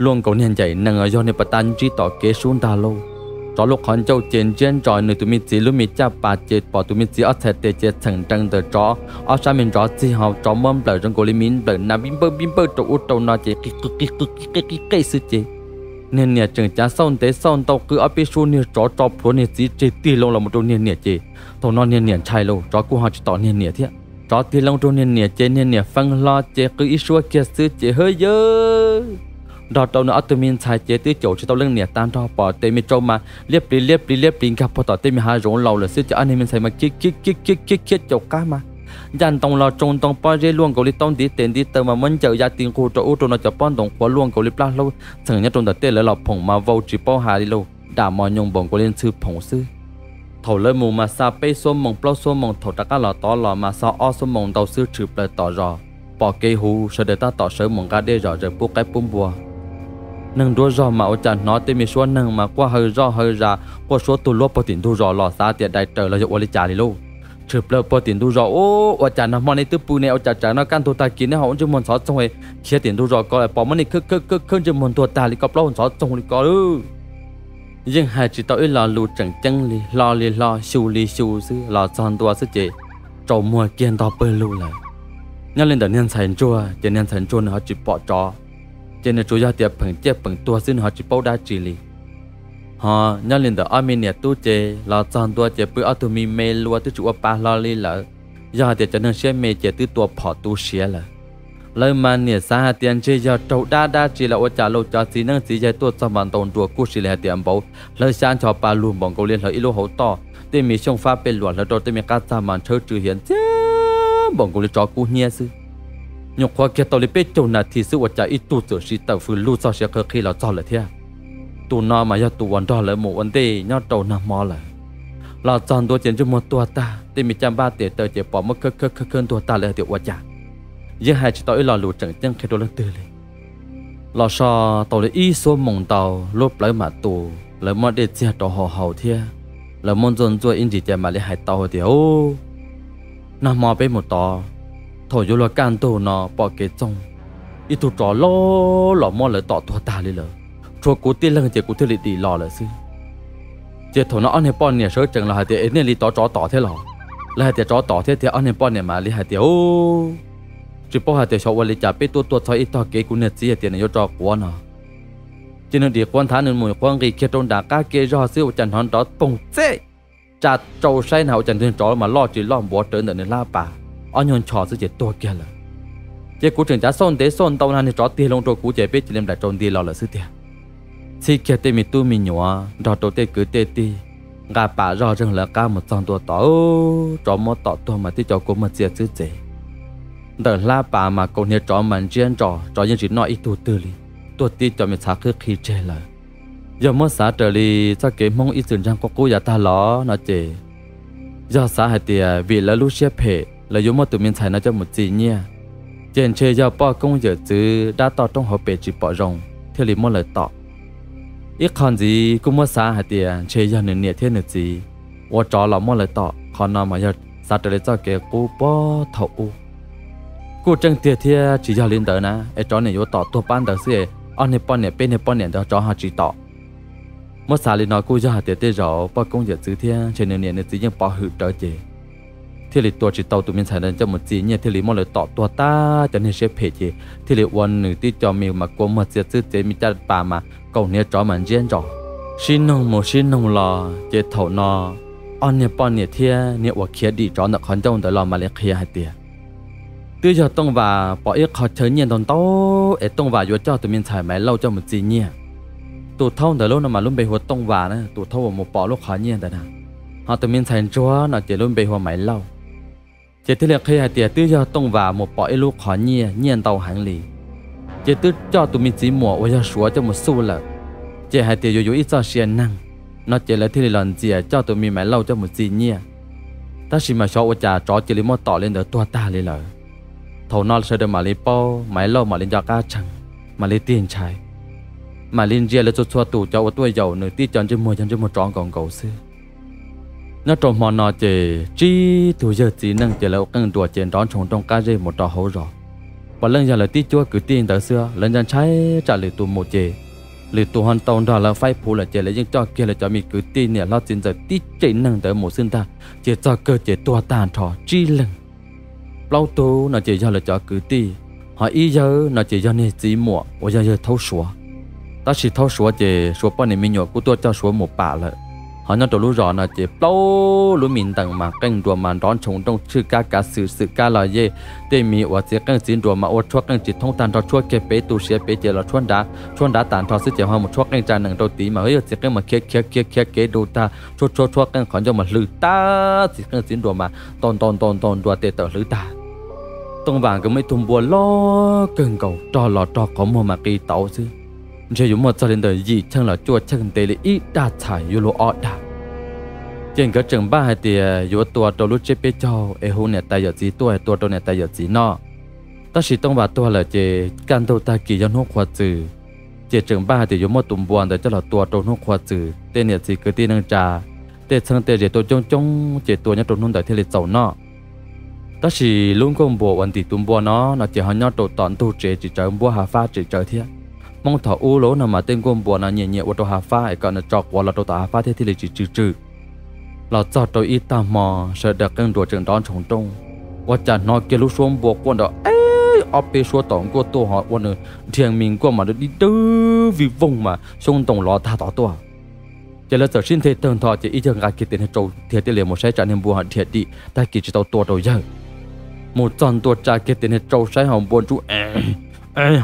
luaj nkaus niag ncaim nees yog niag pas tas ntsib tom kev sub ntag lauj. Tsov lub qhov ncauj ces ntsiab ntso, nws tus me txiv lub me caj pas ces pom tus me txiv ob txhais tes ces txheem nrees ntawm tsov ob sab me ntsov txig ho tsov muab nplawm zoo nkaus li me nplawm nas vij npawj vij npawj rau ub rau no ces qis qw qis qw qis qe qis qe xwb ces niag niam tseem cav xauj ntev xauj ntau qw ob peb suab niag tsov tso plhuav niag txiv tseg tig loo los mus rau niag niam ces thaum no niag niam ntshai lauj, tsov kuj ho tsis tom niag niam thiab. Tsov tig loo rau niag niam ces niag niam feeb hlo ces qw ib suab kiag xwb ces hwb yawg nrog rau nws ob tug me ntxhais ces twb caum tsis tau leej niam tag nrho, pom tes me tsau mas liab pliv liab pliv liab pliv nkag puag tom tej me hav zoov laus lawm xwb ces ob niag me ntxhais mas khiav khiav khiav khiav khiav caum qab mas ncaj ntoo los tsoo ntoo pob zeb luaj nkaus li taub ntiv tes ntiv taw mas muab ncaws ya ti nqug rau ub rau no, cov pob ntoos qhuav luaj nkaus li plab hlaub txheem nyob rau ntawm tej lawv los phoom mas vau tsis paub hais li lauj, dam mos nyoos npaum nkaus li ntxhw phoom xwb. Thaum lawv mus mas xa peb xuab moos plaub xuab moos, thaum rov qab los tod los mas xa ob xuab moos ntau xwb tshwm plaws tom zos. Pom kev huv sawv daws tab tom sawv mus nqa dej zom zaws pub qaib pub npua. Neeg nruab zog mas ua cas hnov tej me suab neeg mas quaj hawj zoj hawj zas quaj suab tuag luab puag tim ntug zos los xav tias dais raws los yog ua li cas li lauj. Tshwm plaws puag tim ntug zos, ub, ua cas nag hmo nej twb pw ne, ua cas tsam no kaj ntug tag kis neb ho ua ntsej muag ntxhov txoog khiav tim ntug zos ko, pom muab nej khawb khawb khawb khawb ntsej muag ntuag tag li ko plaub ntxhov txoog li ko lauj. Yeej hais tsis tau ib lo lus tseem ceeb li, hlo li hlo, xyu li xyu xwb, los txog ntua xwb ces tsaus muag kiag ntog pawg lug lawm. Nyob li ntawm niag ntxhais ntsuag ces niag ntxhais ntsuag nws ho tsis pom tsov, ces nws tsuas yog tias pheem ciaj pheem tuag xwb, nws ho tsis paub dab tsi li. Ho nyob li ntawm ob me niam tub ces los txog ntua ces pw ob tug me me lua twb tsis ua pa hlo li lawm. Yog hais tias cov neeg siab me ces twb tua phom tu siav lawm. Lawv mas niam xav hais tias ntshe yog raug dab dab tsi los ua cas lauj, cov txiv neeb txiv yaig tuaj txog mas ntaus nruas kuj sis li hais tias npauv hlawv xyab ncho pa lug npaum nkaus li hlawv ib lub hauv toj, tej me xyooj fab pej luam hlawv rau tej me qab txag mas ntshawb tsw hiav ntxiag npaum nkaus li tsov kub hnyiab xwb. Nyuam qhuav kiag tau li peb caug nas this xwb ua cas ib tug txawm siv tawm fws lug txog siav qhawv qhi los txog lawm thiab. Tus no mas yog tus uas nrog lawv mus ua ntej nyob rau nag hmo lawm. Los txog ntua ces ntsej muag tuag tag, tej me caj npab tes taw ces pom muab khawb khawb khawb khawb ntuag tag lawm hais tias ua cas. Yeej hais tsis tau ib lo lus tseem ceeb qhia rau leej twg li. Los so tau li ib xuab moos ntau, lub plawv mam tu, lawv muab dej txiag rau haus haus thiab lawv muab ntxuaj ntxuaj ib ntsis ces mam li hais tau tias, Ub, nag hmo peb mus tod, thaum yuav luag kaj ntug no pom kev txoog, ib tug tsov loj los muab lawv tom tuag tag li lawm. Tshuav kuv tib leeg ces kuv thiaj li dim los lawm xwb. Ces thaum no ob niag poj niam sawv tsees los hais tias, Es nej li tod tsov tom thiab los? Lawv hais tias tsov tom thiab tiag. Ob niag poj niam mam li hais tias, Ub, tsis paub hais tias xyov ua li cas peb tuaj tuaj txog ib tog kev kuv niag txiv hais tias nws yuav tso quav no, ces nws dim quav nthav nws mus quav nqis kiag rau nram qab kev zog xwb ua cas hnov nrov poog txej, tsa tsau saib na ua cas niag tsov mas loj tsis loj npuav rawv ntawm nws hlab pas, ob nyuag nchos xwb ces tuag kiag lawm. Ces kuv tseem cav xauj ntev xauj ntau na niag tsov tig loo rau kuv ces peb cia li nplaim tsau nti los lawm xwb tiag. Txhib kiag tej me tub me nyuam nrog rau tej kwv tej tij nqa pas zoj zeeg lawv qab mus txog ntua tod, tsov muab tom tuag mas tib co kua muag txia txwb txev. Ntawm hlab pas mas kaus hniav tsov mas ntsiab ntsos, tsov yeej tsis noj ib tug twg li, tuag tib co me txhav qhwb qhi tseg lawm. Yog muab xav raws li txoj kev Hmoob ib txwm ntseeg qub qub yav tag los no ces, yog xav hais tias vim lawv lub siab phem lawv yuav muab tus me ntxhais no coj mus txi nyiaj, ces ntshe yog poj koob yawm txwv dab toj roob hauv pes tsis pom zoo thiaj li muab lawv tom. Ib qho ntxiv kuj muab xav hais tias ntshe yog nws niam thiab nws txiv ua tsov los muab lawv tom. Qhov no mas yog xav raws li txoj kev qub puag thaum ub. Kuj tseeb tiag thiab tsis yog li ntawd na es tsov niam yuav tom tuag pab ntawd xwb es ob niag poj niam peb niag poj niam ntawd tsov ho tsis tom. Muab xav li no kuj yog hais tias tej zaum poj koob yawm txwv thiab ntshe nws niam nws txiv yeej pov hwm rawv ces thiaj li tua tsis tau tus me ntxhais ntawd coj mus txi nyiaj thiaj li muab lawv tom tuag tag cov niag siab phem ces thiaj li ua nws tib co me mas kua muag txia txwb txev me caj pas mas kaus hniav tsov mas ntsiab ntsos. Sib noog mus sib noog los ces thaum no ob niag poj niam thiab niag uas khiav dim tsov ntawm qhov ncauj ntawd los mam li qhia hais tias twb yog Tooj Vas pom ib qho chaw nyiaj ntau ntau es Tooj Vas yuav coj tus me ntxhais Maiv Lauj coj mus txi nyiaj. Tus thaub ntawd lub no mas lub npe hu ua Tooj Vas na, tus thaub uas mus pom lub qhov nyiaj ntawd na. Ho tus me ntxhais ntsuag no ces lub npe hu ua Maiv Lauj. Ces thiaj li qhia hais tias twb yog Tooj Vas mus pom ib lub qhov nyiaj, nyiaj ntau heev li, ces twb coj tus me txiv muam uas yog Suav coj mus xuj lawm, ces hais tias yuav yuav ib txoj sia neeg no ces lawv thiaj li los ntxias coj tus me Maiv Lauj coj mus txi nyiaj. Tab sis mas xyov ua cas tsov cia li muab tom li ntawd tuag tag li lawm. Thaum no sawv daws mam li paub, Maiv Lauj mam li nco qab tsees, mam li tig ntshai, mam li ntsia lawv txhua txhua tus cov uas tuaj yaum nws tib co ntsej muag yog ntsej muag tsov nkaus nkaus xwb. Nyob rau hmo no ces tsib tug yawg txiv neej ces lawv ua qeej nruas ces nrov ntshoo nrooj qab zej mus rau hauv zos. Puav leej yog lawv tib cuab kwv tij ntawd xwb, lawv ntshai ntshai tsam lwm tus mus ces lwm tus ho tau nrog lawv faib phuv lawm ces lawv yeej coj kiag lawv cov me kwv tij niam hlob txiv ntxawm tib tsev neeg ntawd mus xwb ntag. Ces txog kawg ces tuag tag nrho tsib leeg. Plaub tug no ces yog lawv cov kwv tij, ho ib yawg no ces yog niag txiv muam uas yog yawg Thaub Suav. Tab sis Thaub Suav ces Suav poj niam me nyuam kuj tuaj coj Suav mus pam lawm. Ho nyob rau lub zos no ces plaub lub me ntees mas qeej nruas mas nrov ntshoo nrooj tshwj kab kav xwm xwm kab los yej. Tej me uas txiv qeej txiv nruas mas ua tshuab qeej tsis thoob tag nrho, tshuab kiag pem tu siav pem ces los tshuab nrad, tshuab nrad tas nrho xwb ces ho mus tshuab qeej tsa nees rau tid mas yog txiv qeej mas khiav khiav khiav khiav kev du tag, tshuab tshuab tshuab qeej qhov ncauj mas hlwv tag, txiv qeej txiv nruas mas ntaus ntaus ntaus ntaus nruas tes tawm hlwv tag. Tooj Vas nkawd muaj ib tug npua loj kawg nkaus rog los rog qhov muag mas qis tauv xwb, ntshe yuav muaj txog li ntawm yim cheej los cuaj cheej ntev li ib dag txhais yuav luag ob dag. Ces nkawd tseem npaj hais tias yuav tua rau lub tsiab peb caug es hu niam tais yawm txiv tuaj tua rau niam tais yawm txiv noj. Tab sis Tooj Vas tuag lawm ces kaj ntug tag kis yog hnub qhua txws, ces tseem npaj hais tias yuav muab tus npua ntawd coj los tua rau hnub qhua txws, tej niam txiv kwv tij neej tsa, tej txheeb tej ze tuaj coob coob ces tua nyob rau hnub ntawd thiaj li txaus noj. Tab sis lub nkuaj npua uas ntim tus npua no no ces ho nyob rau tom ntug tsev tsis tsawv, npuab hav fab tsis tsawv thiab. Hmoob thaum ub los no mas tej nkuaj npua no nyiam nyiam ua rau hav fab es kom nws tso quav los rau tom hav fab thiab thiaj li tsis tsw tsw. Los txog rau ib tag hmo, sawv daws qeej nruas tseem nrov ntshoo nrooj, ua cas hnov kiag lub suab npua quaj nrov eb ob peb suab tom nkuaj tuaj ho ua nws dhia me nkuaj mas dawb vij voog mas xyoob ntoo lov tag tod tuaj. Ces lawv txawm sib nthe tawg ntho ces ib yawg nqa kiag tes niag tsau dhia tiaj lias mus saib tsam niag npua dhia dim tag kis tsis tau tua rau yawg. Mus txog ntua tsa kiag tes niag tsau saib ho npua ntsuj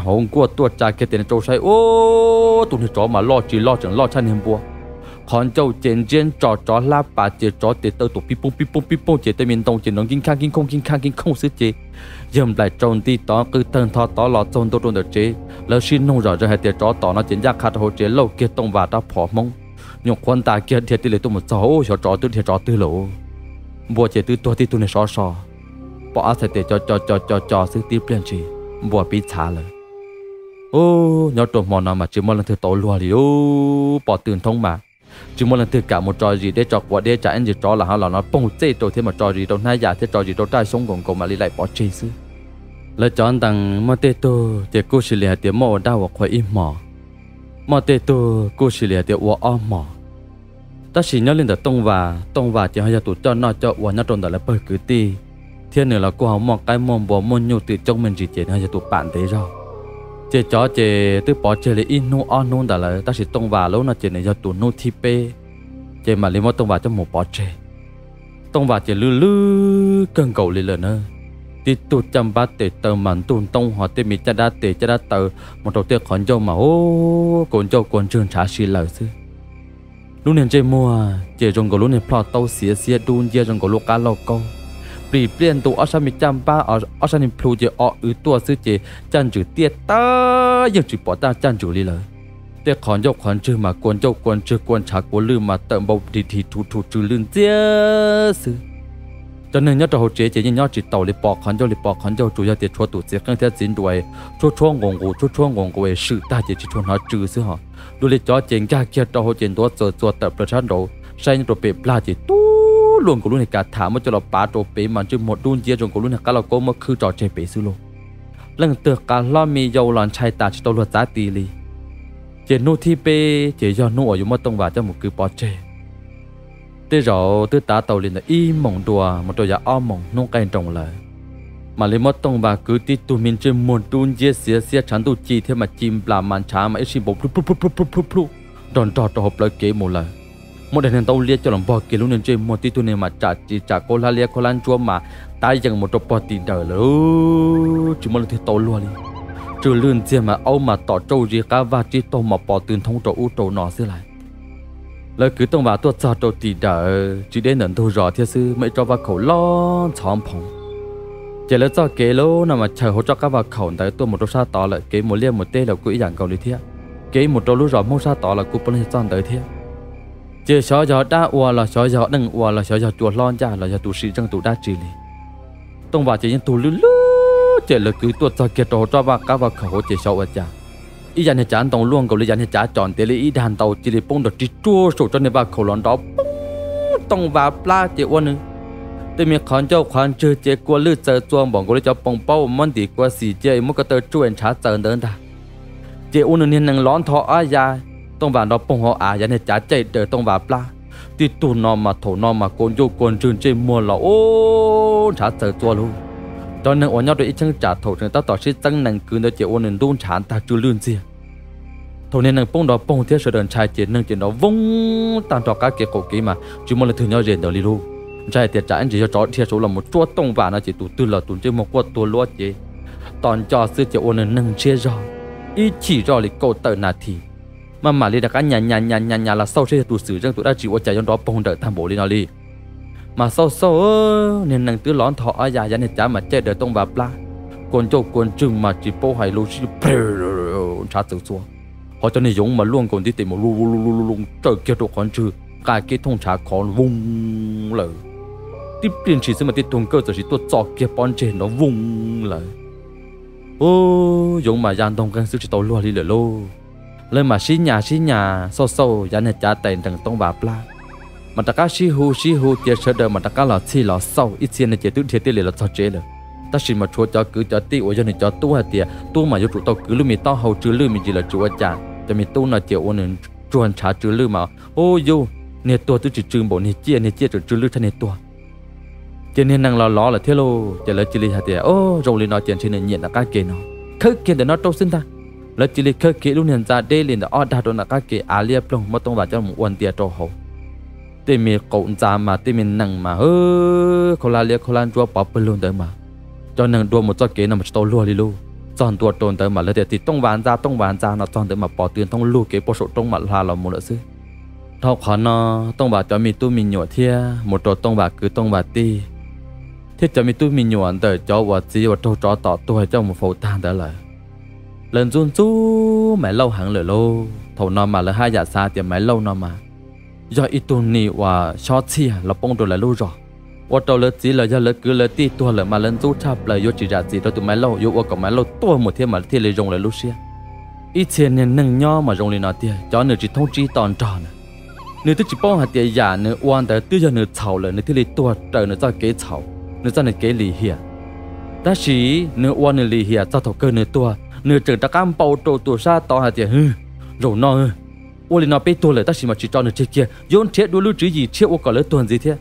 hauv nkuaj tuaj, tsa kiag tes niag tsau saib ub, tus niag tsov mas loj tsis loj tseem loj tshaj niag npua. Qhov ncauj ces ntsiab ntso, tsov hlab pas ces tsov ces taw tus pib pooj pib pooj pib pooj ces tej me ntoo ces nrov nkib nkhav nkib nkhooj nkib nkhav nkib nkhooj xwb ces yawg nplaim tsau nti tod qw tawg ntho tod los txog ntua rau ntawm tsev. Lawv sib noog zom zaws hais tias tsov tom no ces ncaj qha rau hauv tsev lauj kiag Tooj Vas rab phom Hmoob, nyuam qhuav ntas kiag dhia tiaj lias tuaj mus txog ub xyov tsov twb dhia tsov twg lawm. Npua ces twb tuag tib tug niag sov so, pom ab txhais tes co co co co co xwb tib pliag ntshis npua pib txhav lawm. Ub, nyob rau hmo no mas tsis muaj leej twg tau luag li ub, pom tw nthoob mas tsis muaj leej twg kam mus tso zis deb tso quav deb tsam ib ntsis tsov los ho los no poog txej rau thiab mas tso zis rau hnab yam thiab tso zis rau raj xyoob nkaus nkaus mam li laim pov tseg xwb. Lawv cov ntees muaj tej tug ces kuj sis li hais tias muaj ua dab ua qhua ib hmos, muaj tej tug kuj sis li hais tias ua ob hmos. Tab sis nyob li ntawm Tooj Vas, Tooj Vas ces ho yog tus coj noj coj ua nyob rau ntawm lawv pawg kwv tij, thiab nws los kuj ho muaj qaib muaj npua muaj nyuj twm coob me ntsis ces nws ho yog tus pam ntev zog. Ces cov ces twb pov tseg li ib hnub ob hnub ntawd lawm, tab sis Tooj Vas lub no ces nws yog tus hnub thib peb, ces mam li muab Tooj Vas coj mus pov tseg. Tooj Vas ces lwj lwj kawg nkaus li lawm na, tib tug caj npab tes taw mas ntuj ntoob ho tej me caj dab tes caj dab taw mus rau tej qhov ncauj mas ub, kua ncauj kua ntswg ntshav si lawm xwb. Lub niag ntsej muag ces zoo nkaus lub niag plho taub xiav xiab dub nciab zoo nkaus lub qab lauj kaub. Plis pliaj ntu ob sab me caj npab, ob sab niag plhu ces o w tuaj xwb ces caj ntswg tiaj tag yeej tsis pom taj caj ntswg li lawm. Tej qhov ncauj qhov ntswg mas kua ncauj kua ntswg kua ntshav kua lwj mas tawm npau dhi dhi rhu rhu tsw lwj ntxiag xwb. Cov neeg nyob rau hauv tsev ces yeej nyob tsis taus li, pos qhov ncauj li pos qhov ncauj, tsuas yog tias tshuav tus txiv qeej thiab txiv nruas tshuab tshuab nqus nqus tshuab tshuab nqus nqus es swm tag ces tsis tshua hnov tsw xwb hos. Dua li cov ces nkag kiag rau hauv ces ntuav txaws txuas tawm plaws sab nraud saib nyob rau pem plag ces tub luaj nkaus lub niag kav tham muab coj los pav rau pem mas ntsej muag dub nciab zoo nkaus lub niag qab lauj kaub muab khwb tso tseg pem xwb lauj. Leej twg qav hlob me yau los ntshai tas tsis tau luag txav ti li. Ces hnub thib peb ces yog hnub uas yuav muab Tooj Vas coj mus kwv pov tseg. Tej zaum twb tav tau li ntawm ib moos dua mus rau yav ob moos hnub qaij nroos lawm, mam li muab Tooj Vas kwv tib tug me ntsej muag dub nciab xiav xiab tshav ntuj ci thiab mas ci nplas mas ntshav mas ib sij npau plub plub plub plub plub plub nrog nrog rau hauv plawv kev mus lawm. Muab daim niag ntaub liab coj los npog kiag lub niag ntsej muag tib tug niag mas tsam tsis tsam khaub hlab liab khaub hlab ntsuab mas tav yees mus rau pog tim dawm lawm. Tsis muaj leej twg tau luag li. Tsw lwj ntxiag mas aub mas tom tsauj zis qab vaj tsib taug mas pos tw nthoob rau ub rau no xwb lauj. Lawv kwv Tooj Vas tuaj txog rau tim dawm tsis deb ntawm ntug zos thiab xwb, muaj ib tsob vaj khaum loj ntxhov nphoo. Ces lawv txoj kev lub no mas chaws hauv tsob qab vaj khaum ntawd tuaj mus rau sab tod lawm, kev mus liaj mus teb los kuj ib yam nkaus li thiab. Kev mus rau lub zos Hmoob sab tod los kuj puav leej yog txoj ntawd thiab. Ces xyov yog dab ua los xyov yog neej ua los xyov yog cua hlob ncaj los yog tus sim zeej tus dab tsi li. Tooj Vas ces yeej tug lwj lwj ces lawv kwv tuaj txog kiag rau hauv tsob vaj qab vaj khaum hauv ces xyov ua cas, ib yav niag cav ntoo luaj nkaus li yav niag cav com ntev li ib dag ntau cia li poob nrov ris ruaj saum tsob niag vaj khaum los nrov poob tooj vas plab ces ua nws tej me qhov ncauj qhov ntswg ces kua lwj txaws txua npaum nkaus li cov poos paub muab ntim kua xim cia muab ko taw tsuj ntshav txaws ntawd ntag. Ces ua nws niag nees lov ntho ob yav, tooj vas nrov poog hauv av, yav niag cav caij daws tooj vas plab. Tib tug no mas thaum no mas kua ncauj kua ntswg ntsej muag los ub ntshav txaws txua lug. Cov neeg uas nyob rau ib cheeb tsam thaum tseem tab tom sib txeeb nees kwv ntawd ces ua nws ntub ntshav ntag tsw lwj ntxiag. Thaum niag nees poob nrov poog thiab sawv daws ntshai ces neeg ces nrov voog tag nrho qab kev qaum kev mas tsis muaj leej twg nyob ze ntawd li lauj. Ntshai tias tsam ib ntsis yog tsov dhia saud los mus tsuab tooj vas no ces tus twg los tus ntsej muag quaj tuag luab ces tos nco xwb ces ua nws neeg ntshiab zog ib chim zoj li kaum tawm nas this. Maj mam li rov qab nyas nyas nyas nyas los xauj saib yog tus xwm zeej tus dab tsi ua cas yuav nrov poog nrawm tag npaum li no li. Mas xauj xauj, niag nees twb lov ntho ob yav, yav niag cav mas caij daws tooj vas plab, kua ncauj kua ntswg mas tsis paub hais lus sib plhew ntshav txaws txua. Hos cov niag yoov mas luaj nkaus ntiv tes mus lu lu lu lu lu raws kiag rau qhov ntswg, nqa kiag thooj ntshav khov voog lawm. Tib pliag ntshis xwb mas tib tug nkawj txawm sis tuaj txo kiag pob ntseg nrov voog lawm. Ub, yoov mas ya ntog nqeeg xwb tsis tau luag li lawm lauj. Lawv mas sib nyas sib nyas xauj xauj yav niag cav tais nrees tooj vas plab, mas rov qab sib hu sib hu ces sawv daws mas rov qab los txhij los xauj ib txhia ne ces twb dhia tiaj li los txog tsev lawm. Tab sis mas tshuav cov kwv cov tij uas yog nws cov tub hais tias tub mas yuav tsum tau kwv lub me taub hau tsw lwj me ntsis los tsis ua cas. Cov me tub no ces ua nws tsuag ntshav tsw lwj mas ub yuj, niag tuag twb tsis tsw npaum niag ciaj, niag ciaj tseem tsw lwj tshaj niag tuag. Ces niag nees los lov lawm thiab lauj, ces lawv cia li hais tias o, zoo li no ces ntshe nws nyiam nram qab ke no, khawb kiag ntawm no rau xwb ntag. Lawv cia li khawb kiag lub niag ntxa deb li ntawm ob dag rau nram qab ke av liab ploog muab tooj vas coj mus ua ntia rau hauv. Tej me qaum ntxa mas tej me nees mas khaub hlab liab khaub hlab ntsuab pov pawg lug ntawd mas cov neeg dua mus txoj kev no mas tsis tau luag li lauj. Txog ntua rau ntawd mas lawv tias tim tooj vas ntxa tooj vas ntxa no txog ntawd mas pom tw thoob lug kev puag saum roob mam hla los mus lawm xwb. Dhau qhov no, tooj vas cov me tub me nyuam thiab mus rau tooj vas kwv tooj vas tij thiab cov me tub me nyuam ntawm cov uas txiv uas raug tsov tom tuag coj mus faus tag ntawd lawm, lawv ntxub ntxub Maiv Lauj heev lawm lauj. Thaum no mas lawv haj yam xav tias Maiv Lauj no mas yog ib tug neeg uas xob txhiaj los poob rau lawv lub zos, ua rau lawv txiv los yog lawv kwv lawv tij tuag lawm mas lawv ntxub tshaj plaws yuav tsis zam txim rau tus Maiv Lauj, yuav ua kom Maiv Lauj tuag mus thiab mas thiaj li zoo lawv lub siab. Ib txhia niag neeg nyob mas zoo li no tiag, cov nws tsis thoob tsib to nrog na. Nws twb tsis paub hais tias yam nws ua ntawd twb yog nws txhaum lawm nws thiaj li tuag raws nws txoj kev txhaum, nws txoj nws kev lim hiam. Tab sis nws ua nws lim hiam txog thaum kawg nws tuag, nws tseem rov qab npau rau tus sab tod hais tias, zaum no ua li no peb tuag lawm tab sis mas tsis tso nws tseg kiag, yuav nrhiav dua lub tswv yim tshiab ua kom lawv tuag ntxiv thiab.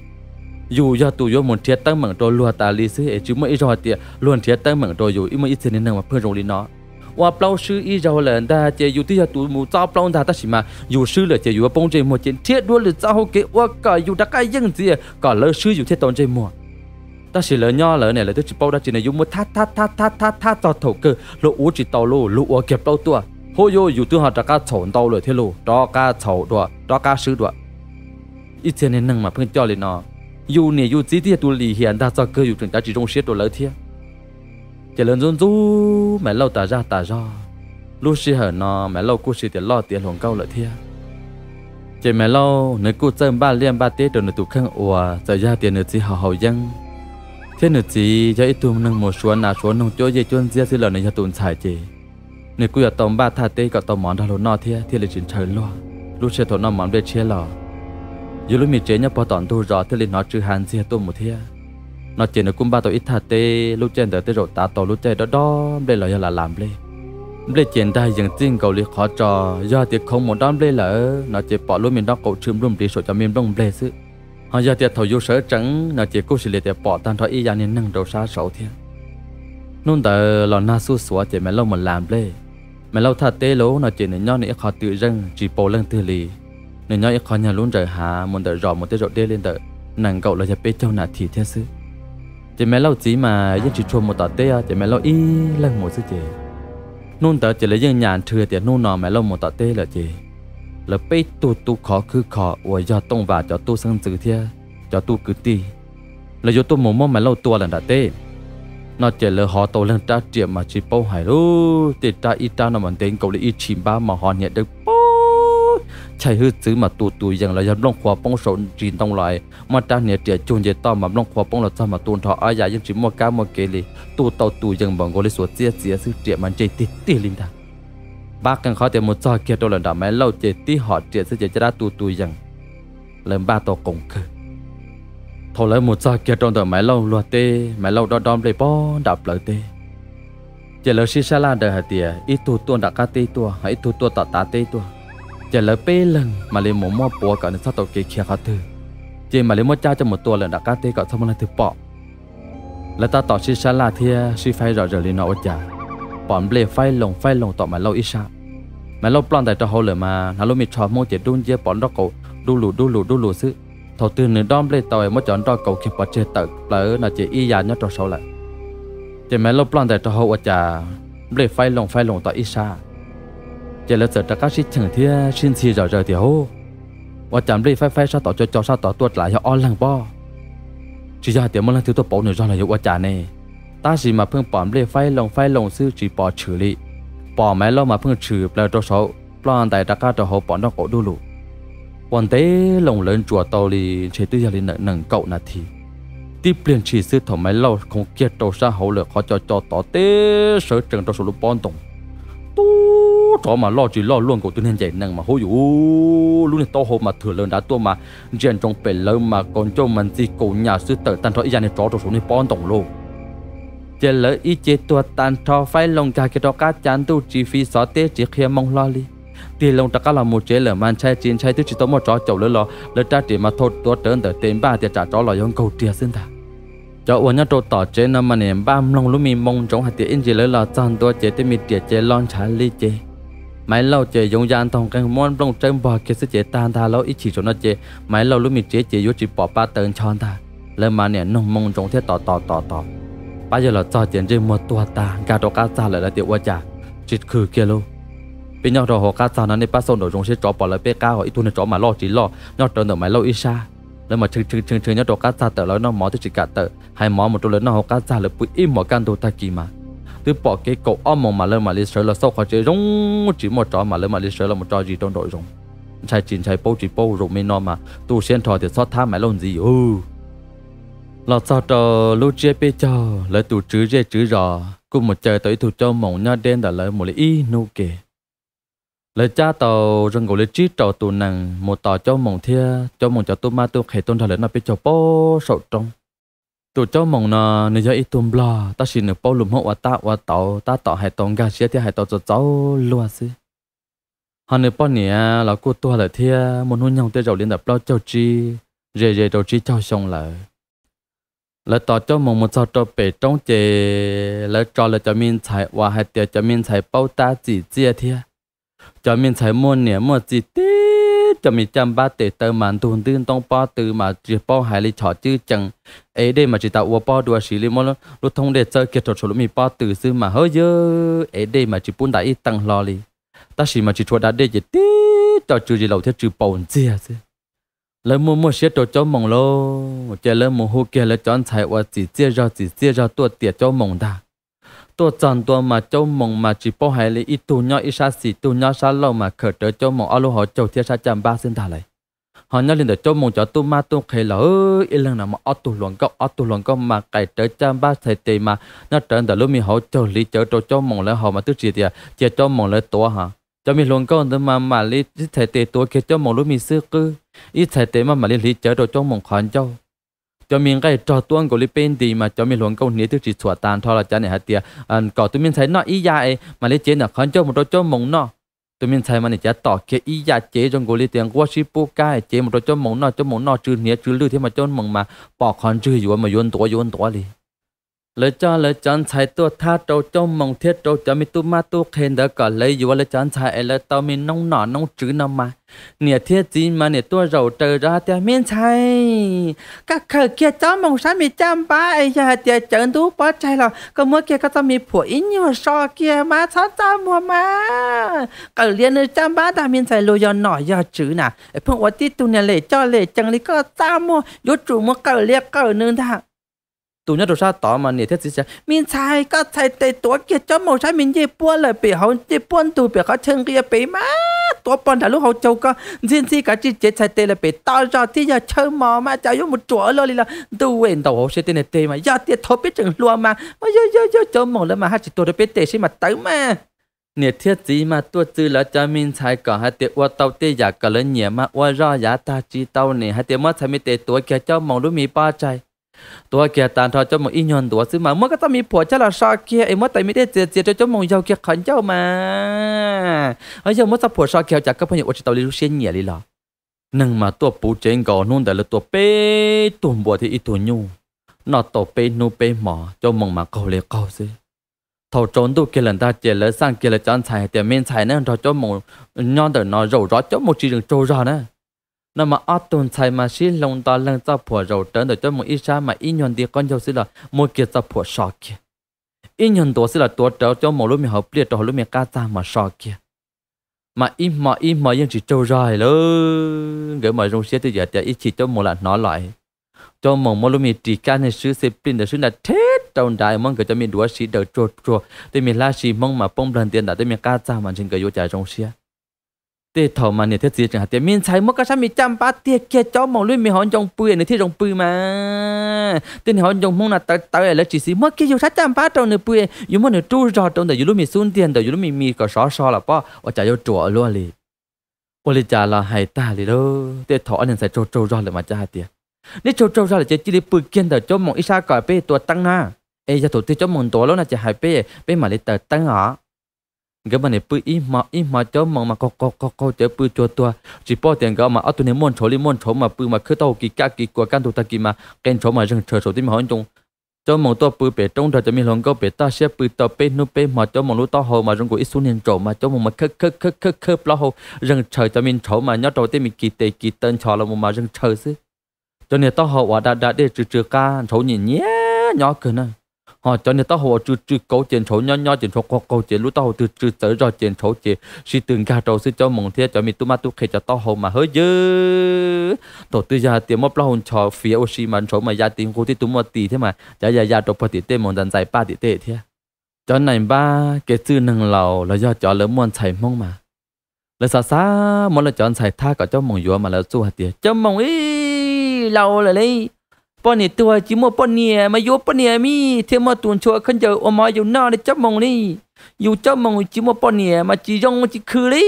Yus yog tus yuav mus nrhiav teeb meem rau luag tas li xwb es tsis muaj ib zaug hais tias luag nrhiav teeb meem rau yus. Ib muaj ib txhia niag neeg mas pheej zoo li no, ua plaub swb ib zaug lawm ntag ces yus twb yog tus mus txob plaub ntag tab sis mas yus swb lawm ces yus yuav poob ntsej muag ces nrhiav dua lwm txoj hau kev ua kom yus rov qab yeej ntxiv kom lawv swb yus thiaj tau ntsej muag. Tab sis lawv nyob lawv ne lawv twb tsis paub dab tsi ne, yuav muab thab thab thab thab thab thab txog thaum kawg luag ua tsis tau lauj, luag ua kiag plaub tuaj, hub yuj, yus twb ho rov qab txhaum ntau lawm thiab lauj, rov qab txhaum dua, rov qab swb dua. Ib txhia niag neeg mas pheej coj li no, yus niam yus txiv twb yog tus lim hiam ntag txog kawg yus tseem cav tsis zoo siab rau lawv thiab. Ces lawv ntxub ntxub Maiv Lauj tas zaj tas zog. Lub sij hawm no Maiv Lauj kuj siv tias loj tiav hluas nkauj lawm thiab. Ces Maiv Lauj nws kuj txawj npaj liaj npaj teb rau nws tus kheej ua, txawm yog tias nws txiv haus haus yeeb thiab nws txiv yog ib tug neeg mus suav nas suav noog cuab yej cuab ntxiab xwb los nws yog tus ntxhais ces nws kuj yuav tau npaj thaj teb kom tau mov nrog luag noj thiab thiaj li tsis ntshaw luag. Lub sij hawm thaum noj mov nplej tshiab los, yus lub me tsev nyob puag tom ntug zos thiaj li hnov tsw ha ntxiag tuaj mus thiab. No ces nws kuj npaj tau ib thaj teb, lub caij ntawd tej zaum tav tau lub caij dob dob nplej los yog lam las nplej. Nplej ces nrag yees txij nkaus li qhov tso, yog tias khoov mus dob nplej lawm no ces pom lub me nrob qaum tshwm nplooj npliv saum cov me nplooj nplej xwb. Ho yog tias thaum yus sawv tsees no ces kuj sis li tias pom tag nrho ib yav niag neeg rau sab saud thiab. Hnub ntawd los nag xuj xuav ces Maiv Lauj mus las nplej. Maiv Lauj thaj teb lauj no ces nws nyob nws ib qho twm zeej tsis paus leej twg li. Nws nyob ib qho nyuag lub ntsaws hav mus ntawm zos mus tej zaum deb li ntawm nees nkaum los yog peb caug nas this thiab xwb. Ces Maiv Lauj txiv mas yeej tsis tshua mus tom teb ces Maiv Lauj ib leeg mus xwb ces hnub ntawd ces lawv yeej nyas nrhw tias hnub no Maiv Lauj mus tom teb lawm ces lawv peb tug tub khov khwb kho uas yog Tooj Vas cov tub xeeb ntxwv thiab cov tub kwv tij, lawv yuav tuaj mus muab Maiv Lauj tua lawm nram teb. No ces lawv hov tau leej rab riam mas tsis paub hais lub tej rab ib rab no mas ntev nkaus li ib tshim npab mas hov hniav dawb paug, chaw hwj txwv mas tu tus yees los yog nplooj qhuav poob saum ntsis ntoo los muab rab hniav riam cuag nce toj mas nplooj qhuav poob los txog mas tu nrho ob yam yeej tsis muaj kab muaj kev li, tu tau tus yees npaum nkaus li xuas txiab txiav xwb, riam mas ntse tiag tiag li ntag. Npab qee qhov tias mus txog kiag rau lawm nram Maiv Lauj ces tib hom riam xwb ces caj dab tu tus yees, lawv npaj tau qoos kawg. Thaum lawv mus txog kiag rau ntawm Maiv Lauj luag teb, Maiv Lauj dob dob nplej pog nram plawv teb, ces lawv sib sab laj daws hais tias ib tug tuaj nram qab teb tuaj, ho ib tug tuaj tom tav teb tuaj, ces lawv peb leeg mam li mus muab puav kom nws txhob tau kev khiav qhov twg, ces mam li muab cab coj mus tua lawm nram qab teb kom txhob muaj leej twg pom. Lawv tab tom sib sab laj thiab sib faib zom zaws li no ua cas pom nplej faib loo faib loo tom Maiv Lauj ib sab. Maiv Lauj ploj ntais rau hauv lawm mas hnav lub me tsho hmoob ces dub nciab pom nraub qaum dub lus dub lus dub lus xwb. Thaum twg nws dob nplej tau muab cov nroj kaus kiag pov tseg tawm plaws no ces ib ya nyob rau saud lawm. Ces Maiv Lauj ploj ntais rau hauv ua cas nplej faib loo faib loo tom ib sab. Ces lawv txawm rov qab sib cheem thiab sib ntxhi zom zaws tias, Hu, ua cas nplej faib faib sab tod co co sab tod tuaj dlav yog ob leeg pob? Tsis yog hais tias muaj leej twg tuaj pauv nws zog los yog ua cas ne? Tab sis mas pheej pom nplej faib loo faib loo xwb tsis pom tshwm li. Pom Maiv Lauj mas pheej tshwm plaws rau saud ploj ntais rov qab rau hauv pom nraub qaum dub lus. Ua ntev loo lawv ntsuas tau li ntshe twb yog li nees nkaum nas this. Tib pliag ntshis xwb thaum Maiv Lauj khoov kiag rau sab hauv lawm qhov co co tod teb sawv tsees rau saum lub pob ntoos. Tub rov mas loj tsis loj luaj nkaus tus niag ncaim nees mas huv yuv, lub niag taub hau mas thwm lawv nrad tuaj mas ntsia ntsoov pem lawv mas kaus ncauj mas ntxi kaus nyas xwb tawm tag nrho ib yam niag tsov rau saum niag pob ntoos lauj. Ces lawv ib ce tuag tag nrho faib loo nkag kiag rau qab cas ntuj tsis fi xov teb tsis qhia moo hlo li. Tig loo rov qab los mus tsev lawm mas ntshai tsis ntshai twb tsis tau muaj tsov caum lawv los lawv rab riam mas thau tuav rawv ntawm tes npaj tias tsam tsov los yuav nkaug riag xwb ntag. Cov uas nyob rau tom tsev no mas niam npaj mloog lub me moo ntsoov hais tias ib ntsis lawv los txog ntua ces tej me riam ces lo ntshav li ces Maiv Lauj ces yoov ya ntog nqeeg muab nplooj tsawb npog kiag xwb ces tag ntag lauj. Ib chim saum no ces Maiv Lauj lub me tsev ces yuav tsis pom pa taws ncho ntag. Lawv mas niam noog moo ntsoov thiab tos tos tos tos. Pab yawg los txog ces ntsej muag tuag tag nkag rau qab txag lawm lawv tias ua cas tsis khwv kiag lauj. Peb nyob rau hauv qab txag no nej pab xauj nraum zoov seb tsov pom lawv peb qab os, ib tug niag tsov mas loj tsis loj nyob rawv ntawm Maiv Lauj ib sab. Lawv mas tshee tshee tshee tshee nyob rau qab txag tawm lawv noj mov twb tsis kam tawm hais mov mus rau lawv noj hauv qab txag lawv pw ib hmos kaj ntug tag kis mas twb pom kev kaum ob moos mas lawv mam li sawv los xauj qhov tsev zoo tsis muaj tsov mas lawv mam li sawv los mus tso zis rau nraum zoov. Ntshai tsis ntshai paub tsis paub zaum me no mas tu siab nrho tias txhob thab Maiv Lauj ntxiv yuv. Los txog rau lub tsiab peb caug lawv tus tswv zej tswv zos kuj mus caw tau ib tug caub moos nyob deb ntawm lawv mus li ib hnub ke. Lawv cab tau zoo nkaus li tsib rau tus nees mus tos caub moos thiab caub moos cov tub mab tub qhe tuaj nrog lawv noj peb caug paub saum roob. Tus caub moos no nws yog ib tug nplog tab sis nws paub lus Hmoob ua tab ua tauv tab tom hais tau nkag siab thiab hais tau txaus txaus luag xwb. Ho nws poj niam los kuj tuag lawm thiab muaj hnub nyoog tej zaum li ntawm plaub caug tsib ze ze rau tsib caug xyoo lawm. Lawv tos caub moos mus txog rau pem roob ces lawv tso lawv cov me ntxhais uas hais tias cov me ntxhais paub tab txim txiaj thiab cov me ntxhais muaj niam muaj txiv tib cov me caj npab tes taw mas ntug ntwb ntoob pob tw mas tsis paub hais li chom cwb cees, ev dej mas tsis tas ua pob dua siv li muab lub thoob dej txawb kiag rau tshuav lub me pob tw xwb mas hawb yawg ev dej mas tsis pub ntais ib tee hlo li. Tab sis mas tsis tshua da dej ces tib co tsw zis laus thiab tsw paus ntxiag xwb. Lawv muaj muaj siab rau caub moos lauj ces lawv mus hu kiag lawv cov ntxhais uas txim txiaj zog txim txiaj zog tuaj tiam caub moos ntag. Tuaj txog ntua mas caub moos mas tsis paub hais li ib tug nyob ib sab xis tug nyob sab laug mas khawm rawv caub moos ob lub hauv caug thiab sab caj npab xwb ntag lauj. Ho nyob li ntawm caub moos cov tub mab tub qhe los ib leeg no mas ob tug hluas nkauj ob tug hluas nkauj mas qais rawv caj npab txhais tes mas nyob rawv ntawm lub me hauv caug hliv cawv rau caub moos lawv haus mas twb tsis tias cia caub moos lawv tuav ho. Cov me hluas nkauj ntawd mas mam li ib txhais tes tuav kiag caub moos lub me xwb qwb, ib txhais tes mas mam li hliv cawv rau caub moos qhov ncauj. Cov me nqaij rog tuab nkaus li peb nti mas cov me hluas nkauj hniav twb tsis txhuam tas nrho los cav niam hais tias kom tus me ntxhais noj ib ya es mam li cev ntawm qhov ncauj mus rau caub moos noj. Tus me ntxhais mas niam cav tom kiag ib ya cev zoo nkaus li tias nquab sib pub kab es cev mus rau caub moos noj, caub moos noj tsw hniav tsw lwj thiab mas caub moos mas pom qhov ntswg yuav mas yuav ntuav yuav ntuav li. Lawv coj lawv cov ntxhais tuaj thab rau caub moos thiab rau cov me tub mab tub qhe ntawd kom lawv yuav lawv cov ntxhais es lawv tau me noob nom noob tswv no mas niam thiab txiv mas niam tuaj zaum raws zov tias, Me ntxhais, koj khawm kiag caub moos sab me caj npab es yog hais tias cawv ntub pob tsaig los koj muab kiag koj txoj me phuam ib nyuag so kiag mas txhob txaj muag mas. Qawm lias nws caj npab ntag me ntxhais, luag yog nom yog tswv na es pheej ua tib tug niag lem coj lem cees li koj txaj muag yuav tsum mus qawm lias qawm nws ntag. Tus nyob rau sab tod mas niam thiab txiv tias, Me ntxhais, koj txhais tes tuav kiag caub moos sab me ncej puab lawm pem hauv ncej puab ntug pem qhov chaw nqia pem mas tuav pog nram lub hauv caug ko, ntxhi ntxhi kav tsij cev txhais tes los pem toj zog thiab yog chaw mos mas cas yuav mus ruam luaj li los ntuj, ntaus hauv siab tej niag teg mas yog tias thaum peb tseem hluas mas yog yog Caub Moos lawv mas haj tsis tuag rau peb tej siab mas tawv mas. Niam thiab txiv mas tuaj txwv lawv cov me ntxhais kom hais tias ua tau tej yam kom lawv nyiam mas ua zoj yav tag tsis tau, nim hais tias muab txhais me tes tuav kiag Caub Moos lub me pob tsaig, tuav kiag tag nrho Caub Moos ib nyuag ntuav xwb mas muab koj txoj me phuam coj los so kiag es muab tais me dej txias txias rau Caub Moos yaug kiag qhov ncauj mas. Yog muab txoj phuam so kiag cas koj pheej yuav ua tsis tau li lub siab nyiam li los? Neeg mas tuaj puv tsev nkaus, hnub ntawd lawv tua peb tug npua thiab ib tug nyuj, noj tau peb hnub peb hmo Caub Moos mas qaug li qaug xwb. Thaum tsaus ntuj kiag lawm ntag ces lawv xaj kiag lawv cov ntxhais hais tias me ntxhais na, nrog Caub Moos nyob ntawm no zaum zov Caub Moos tsis zeem tsaug zog na. No mas ob tug ntxhais mas sib hloov nto leeg txoj phuam zaum rawv ntawm Caub Moos ib sab mas ib nyuag nti qaub ncaug xwb los muab kiag txoj phuam so kiag. Ib nyuag ntuav xwb los tuav rawv Caub Moos lub me hauv pliaj rau hauv lub me qab txag mas so kiag. Mas ib hmo ib hmo yeej tsis tsaug zog li lawm. Nkawd mas zoo siab twb yog tias ib chim Caub Moos lam hnov los, Caub Moos muab lub me ris kab niag swb xej plij ntawd swb nra rheb rau nrad, muab nkawd cov me duav siv daws tsuag tsuag tej me hlab siv Hmoob mas poob nplawg ntiav ntawm tej me qab txag mas ntshe nkawd yuav cas zoo siab. Tej thaum mas niam thiab txiv tseem hais tias me ntxhais muab koj sab me caj npab tiag kiag Caub Moos lub me hauv ncoo pw nws thiaj zoo pw mas. Tej niag hauv ncoo Hmoob no tawv tawv lawv tsis xis, muab kiag yus sab caj npab rau nws pw, yus muab nws rub zog rau ntawm yus lub me xub ntiag ntawm yus lub me mis kom sov so los pob ua cas yuav ruam luaj li. Ua li cas los hais tag li lauj, tej thaum ob niag ntxhais tsaug tsaug zog lawm mas cas hais tias neb tsaug tsaug zog lawm ces cia li pw kiag ntawm Caub Moos ib sab kom peb tua teeb na. Es yog thaum twg Caub Moos ntuav lawm no ces hais peb, peb mam li taws teeb os. Nkawd mas nim pw ib hmo ib hmo Caub Moos mas qaug qaug qaug qaug cawv pw cuag tuag, tsis paub tias nkawd mas ob tug niag muaj ntshauv li muaj ntshauv mas pw mas khawb taub hau kis kaj kis kuas kaj ntug tag kis mas qe ntshauv mas zeeg tshaws saum tej me hauv ncoo. Caub Moos tuaj pw pem roob nrog cov me hluas nkauj pem toj siab pw tau peb hnub peb hmo Caub Moos lub taub hau mas zoo nkaus ib xub niag ntsaum mas Caub Moos mas khawb khawb khawb khawb khawb plaub hau, zeeg tshaws cov me ntshauv mas nyob rau tej me kis tes kis taw nchos los mus mas zeeg tshaws xwb. Cov niag taub hau uas da da dej tsw tsw qab ntshauv nyiam nyiam nyob kawg na. Ho cov niag taub hau uas tsw tsw kauv ces ntshauv nyob nyob ces ntshauv qaug qaug ces lub taub hau twg tsw txawv zog ces ntshauv ces sib tw nkag rau xwb. Caub Moos thiab cov me tub mab tub qhe cov taub hau mas hawb yawb, thaum twg yog hais tias muab plaub hau nchos fiav ua si mas ntshauv mas ya tis nqug tib tug muaj tis thiab mas cov ya ya rau puag tim tej mus ntxais ntxais paj tim tej thiab. Cov nais npab kev txwj neeg laus los yog cov lawv muaj ntxhais Hmoob mas lawv xav xav muab lawv cov ntxhais thab kom Caub Moos yuav mas lawv txuj hais tias Caub Moos ib laus lawm li, poj niam tuag tsis muaj poj niam mas yuav poj niam mas thiaj muaj tus ntshua khaub ncaws ua mov yus noj li Caub Moos li. Yus Caub Moos tsis muaj poj niam mas tsis zoo tsis khw li.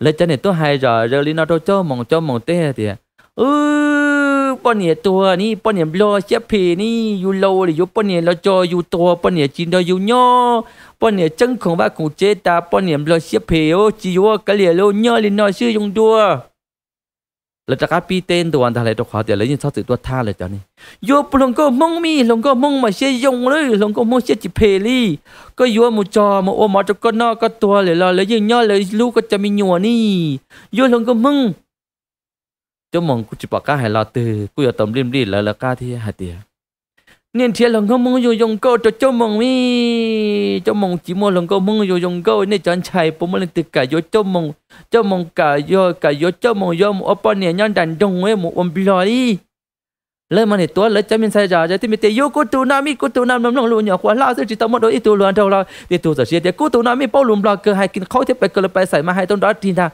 Lawv cov niam tuaj hais zom zaws li no rau Caub Moos, Caub Moos teb tias, Poj niam tuag ni, poj niam nplog siab phem ni, yus laus lawm yuav poj niam los tso yus tuag, poj niam tsis nrog yus nyob, poj niam tseeb khoom vaj khoom tsev tas, poj niam nplog siab phem, tsis yuav kav liam lauj, nyob li no xwb zoo dua. Lawv rov qab pib teb ntua ntag lauj, rau qhov tias lawv yeej txhob txwm tuaj thab lawv cov ne. Yuav hluas nkauj Hmoob mas, hluas nkauj Hmoob mas siab zoo li, hluas nkauj Hmoob siab tsis phem li. Koj yuav mus tso mus ua mov rau koj noj, koj tuag lawm los lawv yeej nyob lawv hlub koj cov me nyuam ne. Yuav hluas nkauj Hmoob. Caub Moos kuj tsis pom qab hais lo twg, kuj yuav tau nplij nplij lawv lawv qab thiab hais tias, Niaj nrhiav hluas nkauj Hmoob zoo zoo nkauj rau Caub Moos mas, Caub Moos tsis muaj hluas nkauj Hmoob zoo zoo nkauj, nej cov ntxhais puas muaj leej twg kam yuav Caub Moos? Caub Moos kam yuav, kam yuav Caub Moos yuav mus ua poj niam nyob nram nroog mus ua nplog li. Lawv mas nim tuav lawv cov me ntxhais zom zaws tej me tes, Yuav kuv tus no mas, kuv tus no, mloog mloog lus nyuam qhuav hlob xwb tsis tau muaj dua ib tug hluas nraug los tej tug txawm siv tias, Kuv tus no mas paub lus nplog kawg, hais kiag qhaub thiab pes kawg los pes xaim mas hais tau nrov rig ntag.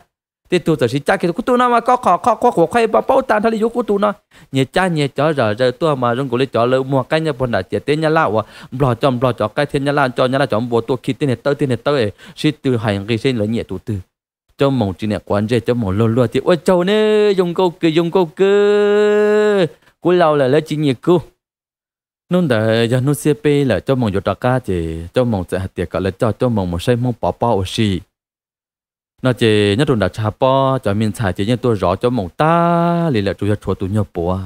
Tej tug txawm siv cab kiag, Kuv tus no mas koj qhov qhov qhuav qhuav qhuaib paub tag nrho li, yuav kuv tus no. Nyias cab nyias cov zom zaws tuaj mas zoo nkaus li cov lawv muag qaib nyob puag nram ciam teb Nyab Laj uas nplog coj nplog cov qaib thiab Nyab Laj coj Nyab Laj cov npua tuaj khi tej niag tawb tej niag tawb es sib tw hais nqi seb lawv nyiam tus twg. Caub Moos tsis niam quav ntsej, Caub Moos luag luag tias, Ua tsaug ne, zoo nkauj kawg, zoo nkauj kawg, kuv laus lawm lawv tsis nyiam kuv. Hnub ntawd yog hnub xiab peb lawm, Caub Moos yuav rov qab ces Caub Moos txawm hais tias kom lawv coj Caub Moos mus saib Hmoob pov pob ua si. No ces nyob rau nram tshav pob cov me ntxhais ces yeej tuaj zov Caub Moos tag li lawm, tsuas yog tshuav tus nyuag puav.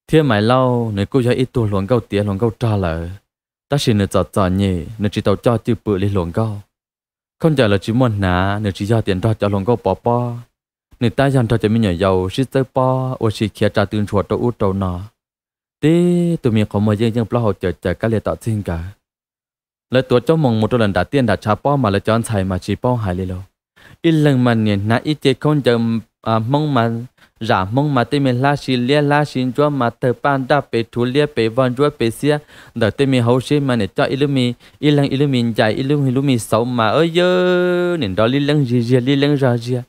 Thiab Maiv Lauj nws kuj yog ib tug hluas nkauj tiav hluas nkauj rog lawm, tab sis nws txom txom nyem, nws tsis tau coj cwj pwm li hluas nkauj. Khaub ncaws los tsis muaj hnav, nws tsis yog tias nrog cov hluas nkauj pov pob, nws tab yog nrog cov me nyuam yaus sib txawb pob ua si khiav tsa tw ntshua rau ub rau no. Tib tug me qhov muag yeej yeej plaub hau caws caws kab liag tom txij nkawd. Lawv tuav Caub Moos mus rau lawm nram tiaj nram tshav pob mas lawv cov ntxhais mas tsis paub hais li lauj. Ib leeg mas niam hnav ib ce khaub ncaws Hmoob mas, zam Hmoob mas tej me hlab si liab hlab si ntsuab mas tawg paj ntaj pes rhuv liab pes vog ntsuab pes xiab. Ntawm tej me hauv siab mas nim coj ib lub me, ib leeg ib lub me ncais ib lub me lub me xauv mas yawg nim nrov lib leeb zig ziag lib leeb zog ziag.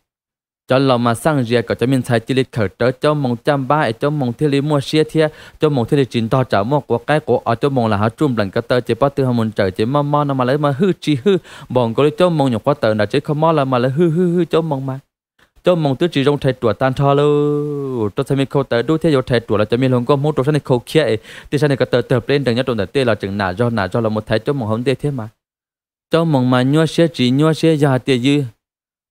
Cov laus mas xaj zias kom cov me ntxhais cia li khawm rawv Cob Moos caj npab es Cob Moos thiaj li muaj siab thiab Cob Moos thiaj li tsis ntog tsam muaj quav qaib quav os. Cob Moos lam ho tsuj npleem ko taw ces pob tw ho mus ntsawm ces mob mob no mas lawv mas hwj tsis hwj npaum nkaus li Cob Moos nyuam qhuav tawm nram tsev kho mob lawm mas lawv hwj hwj hwj Cob Moos mas Cob Moos twb tsis zoo rhais ruam tag nrho lauj. Rau txhais me khau taw dub thiab yuav rhais ruam los cov me hluas nkauj Hmoob rau sab niag khau khiab es tej sab niag ko taw tawg pleb nrees nyob rau ntawm tej los tseem nam zog nam zog los mus thaiv Cob Moos hauv ntej thiab mas Cob Moos mas nyuaj siab tsis nyuaj siab yog hais tias ywj,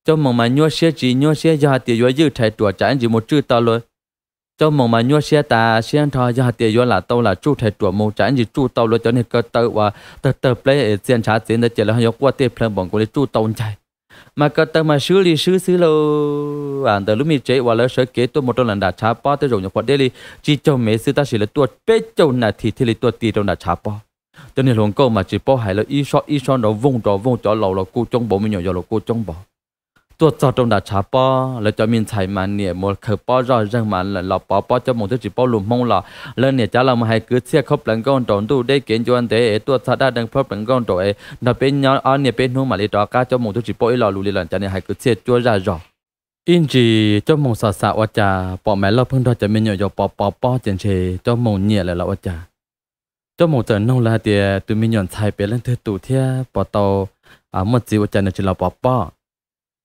Cob Moos mas nyuaj siab tsis nyuaj siab yog hais tias yuav ywj rhais ruam tsam ib ntsis mus tswj tau luag. Cob Moos mas nyuaj siab tas siab nrho yog hais tias yuav lam tau lam tsuj rhais ruam mus tsam ib ntsis tsuj tau luag cov niag ko taw uas tawg tawg pleb es txia ntshav txiv ntawd ces lawv ho yuav quaj tej plhaw npaum nkaus li tsuj tau ncaig. Mas ko taw mas swb li swb xwb lauj. Ntawm lub me tsev uas lawv sawv kev tuaj mus rau lawm nram tshav pob tej zaum nyuam qhuav deb li tsib caug mev xwb tab sis lawv tuaj peb caug nas this thiaj li tuaj ti rau nram tshav pob. Cov niag hluas nkauj mas tsis paub hais lawv ib sob ib sob nrov vooj nrov vooj, cov laus los kuj coob npaum me nyuam yaus los kuj coob npaum. Tuaj txog rau nram tshav pob lawv cov me ntxhais mas niam mus khaws pob zoj zeeg mas los pov pob, Cob Moos twb tsis paub lus Hmoob los lawv niam cav los mus hais kwv txhiaj khaub plaws nkauj nraum ntuj deb kev ncua ntev es tuaj txog dab dees phaub plaws nkauj nraum es nrog peb nyob ob niaj peb hnub mam li rov qab. Cob Moos twb tsis paub ib lo lus li los cov niam hais kwv txhiaj cuab zaj zog. Ib ntsis Cob Moos xav xav ua cas pom Maiv Lauj pheej nrog cov me nyuam yaus pov pov pob ces ntshe Cob Moos nyiam lawm los ua cas. Cob Moos txawm noog lawv hais tias tus me nyuam ntxhais pem leej twg tus thiab puas tau muaj txiv ua cas nws tsis los pov pob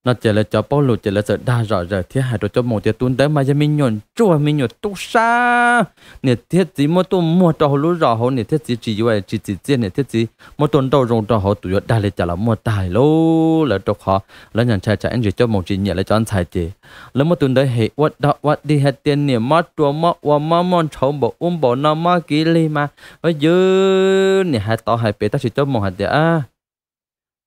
no ces lawv cov paub lus ces lawv txawm dag zom zaws thiab hais rau Cob Moos tias tus ntawd mas yog me nyuam ntsuag me nyuam tub sab, niam thiab txiv muab tuaj muag rau hauv lub zos hauv, niam thiab txiv tsis yuav tsis txim txiaj, niam thiab txiv muab tuaj nrauj zoo rau hauv, tus yuav dag li cas los muaj tag lauj. Lawv rau qhov lawv ntshai tsam ib ntsis Cob Moos tsis nyiam lawv cov ntxhais ces lawv muab tus ntawd hem ua dog ua dig hais tias niam mob ruas mob ua mob muaj ntshauv npaum ub npaum no mob kiv lig mas ua yws niam hais tod hais pem tab sis Cob Moos hais tias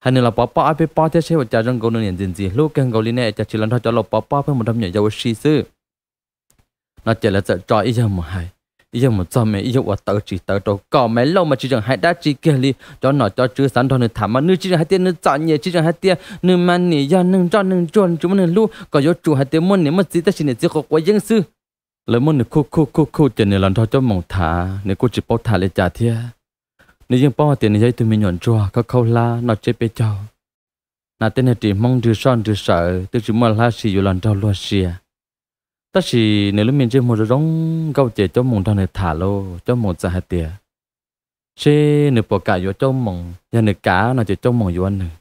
hais nws los pov pob ob peb pob thiab seb ua cas zoo nkaus nws niam ntxim ntxim hlub kawg nkaus li ne, cas tsis los nrog cov laus pov pob pheej mus nrog me nyuam yaus ua si xwb no ces lawv txawm tso ib yawg mus hais. Ib yawg mus txog mas ib yawg ua tawv tsis tawv rau kom Maiv Lauj mas tsis tseem hais dab tsi kiag li. Cov nom cov tswv xav nrog nws tham mas nws tsis tseem hais tias nws txom nyem, tsis tseem hais tias nws mas nim yog neeg nroj neeg ntsuag nws tsis muaj neeg hlub, kom yuav tsum hais tias muaj niam muaj txiv tab sis niam txiv quav quav yeeb xwb. Lawv muab nws khuj khuj khuj khuj ces nws los nrog Cob Moos tham, nws kuj tsis paub tham li cas thiab. Nws yeej paub hais tias nws yog ib tug me nyuam ntsuag khaub khaub hlab noj tsiab peb caug, hnav tej niag ris Hmoob nrwg soj nrwg sawv twb tsis muaj hlab si yuav los nrog luag sia. Tab sis nws lub me ntsej muag zoo zoo nkauj ces Cob Moos nrog nws tham lauj, Cob Moos txawm hais tias seb nws puas kam yuav Cob Moos, yog nws kam no ces Cob Moos yuav nws.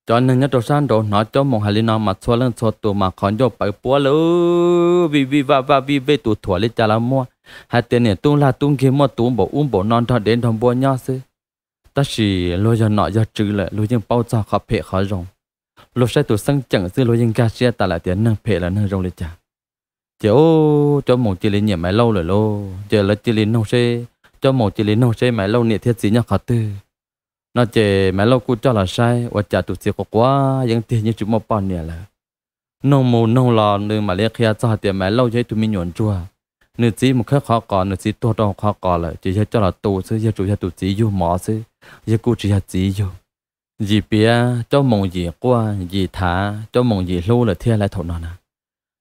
Cov neeg nyob rau sab nraud hnov Cob Moos hais li no mas txhua leej txhua tus mas qhov ncauj pawv puab lawm, vij vij vaj vaj vij vej tus thuam li cas los muaj, hais tias niam tub laj tub nkiag muaj tus npaum ub npaum no nrog dev nrog npua nyob xwb. Tab sis luag yog nom yog tswv lawm luag yeej paub txog qhov phem qhov zoo. Luag saib tus xeeb ceem xwb luag yeej nkag siab tas lawm tias neeg phem los neeg zoo li cas. Ces ub, Cob Moos cia li nyiam Maiv Lauj lawm lauj, ces lawv cia li noog seb, Cob Moos cia li noog seb Maiv Lauj niam thiab txiv nyob qhov twg no ces Maiv Lauj kuj coj los saib ua cas tus txiv quav quav yeeb tiag yeej tsis muaj poj niam lawm. Noog mus noog los nws mam li qhia txog hais tias Maiv Lauj yog ib tug me nyuam ntsuag, nws txiv mus khawb qhov qos, nws txiv tuag rau qhov qos lawm ces yawg coj los tu xwb, yawg tsuas yog tus txiv yug mov xwb, yawg kuj tsis yog txiv yug. Yim piav Cob Moos yim quaj yim thav, Cob Moos yim hlub lawm thiab lawm thaum no na.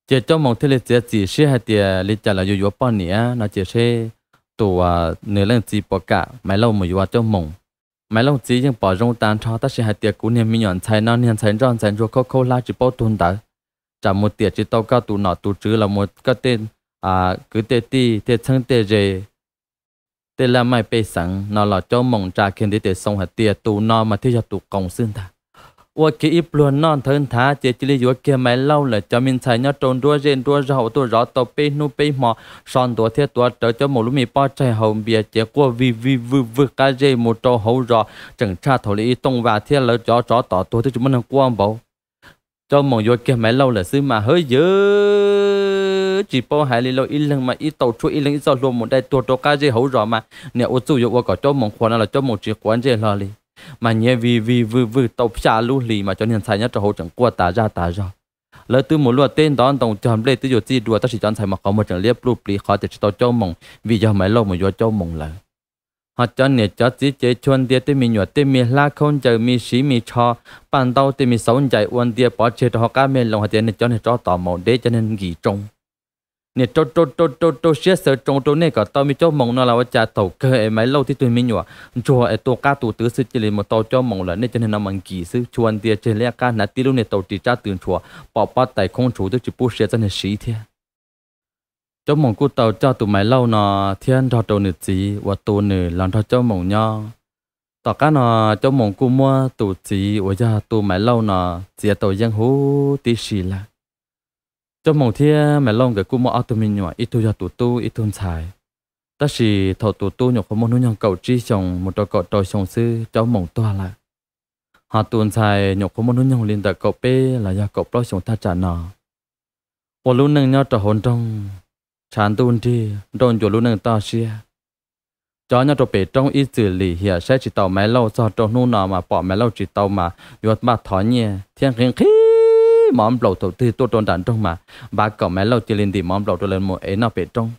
Ces Cob Moos thiaj li txiav txim siab hais tias li cas los yuav yuav poj niam no ces seb tus nws leej txiv puas kam Maiv Lauj mus yuav Cob Moos. Maiv Lauj txiv yeej pom zoo tag nrho tab sis hais tias kuv niag me nyuam ntxhais no niag ntxhais nroj ntxhais ntsuag khaub khaub hlab tsis paub tug ntawd, tsam mus tiam tsis tau koj tus nom tus tswv los mus koj tej kwv tej tij tej txheeb tej ze, tej laj maij pej xeem no los Cob Moos tsa kiag ntiv tes xoo hais tias tus no mas thiaj yog tus qoos xwb ntag. Ua kiag ib pluag noj nthawv nthav ces cia li yuav kiag Maiv Lauj lawm. Cov me ntxhais nyob rau nruab zej nruab zog uas tuaj zov tau peb hnub peb hmo so ntuav thiab tuav rawv Cob Moos lub me pob tsaig haus npias ces quaj vij vij vwj vwg qab zej mus rau hauv zos tseem tshaj thaum li ib tooj vas thiab lawv cov tsov tom tuag twb tsis muaj neeg quaj npaum. Cob Moos yuav kiag Maiv Lauj lawm xwb mas hwv yws tsis paub hais li lauj, ib leeg mas ib tau tshuaj ib leeg ib txoj hlua mus dai tuag rau qab zej hauv zos mas niam ua txuj yuav ua kom Cob Moos qhuas no los Cob Moos tsis quav ntsej hlo li. Mas nyiav vij vij vwj vwg tau xya lub hlis mas cov niag ntxhais nyob rau hauv tseem quaj tas zaj tas zog. Lawv twb mus luaj teb ntov ntoo cog nplej twb yuav txij dua tab sis cov ntxhais mas qhov muag tseem liab pluj pliv qhov tias tsis tau Cob Moos vim yog Maiv Lauj mus yuav Cob Moos lawm. Ho cov niam cov txiv ces chua ntia tej me nyuam tej me hlab khaub ncaws me siv me tsho, paj ntaub tej me xauv ncaim ua ntia pov tseg rau hauv qab me loo hais tias nej cov niag tsov tom maum deb cov niag nkim tsoo. Niam rau rau rau rau rau siab xaws tsoo rau nej kom tau me caub moos no los ua cas thaum kawg es Maiv Lauj tib tug me nyuam ntsuag es tu qab tu twv xwb cia li mus tau caub moos lawm, nej cov niag no mas nkim xwb, chua ntia tseg liab qab hnav tib lub niag tau ris tsab tw ntshuas pom pob tais khoob ntshuv twb tsis pub siav txoj niag siv thiab. Caub moos kuj tau coj tus Maiv Lauj no thiab nrog rau nws txiv uas tu nws los nrog caub moos nyob. Tom qab no caub moos kuj muab tus txiv uas yog tus Maiv Lauj no txiav tau yeeb huv tib si lawm. Caub moos thiab Maiv Lauj nkawd kuj muaj ob tug me nyuam, ib tug yog tus tub ib tug ntxhais. Tab sis thaum tus tub nyuam qhuav muaj hnub nyoog kaum tsib xyoo mus rau kaum rau xyoo xwb caub moos tuag lawm. Ho tus ntxhais nyuam qhuav muaj hnub nyoog li ntawm kaum peb los yog kaum plaub xyoo thaj tsam no, ua lub neej nyob rau hauv nroog, tshav ntuj nrig nrauj ncua lub neej toj siab. Cov nyob rau pem roob ib txwm lim hiam saib tsis taus Maiv Lauj, txog rau hnub no mas pom Maiv Lauj tsis tau mas yuav npaj thov nyiaj thiab nqhis nqhis mov nplaum thaum twg tuaj rau nram nroog mas npav kom Maiv Lauj cia li ntim mov nplaum rau lawv mus ev noj pem roob.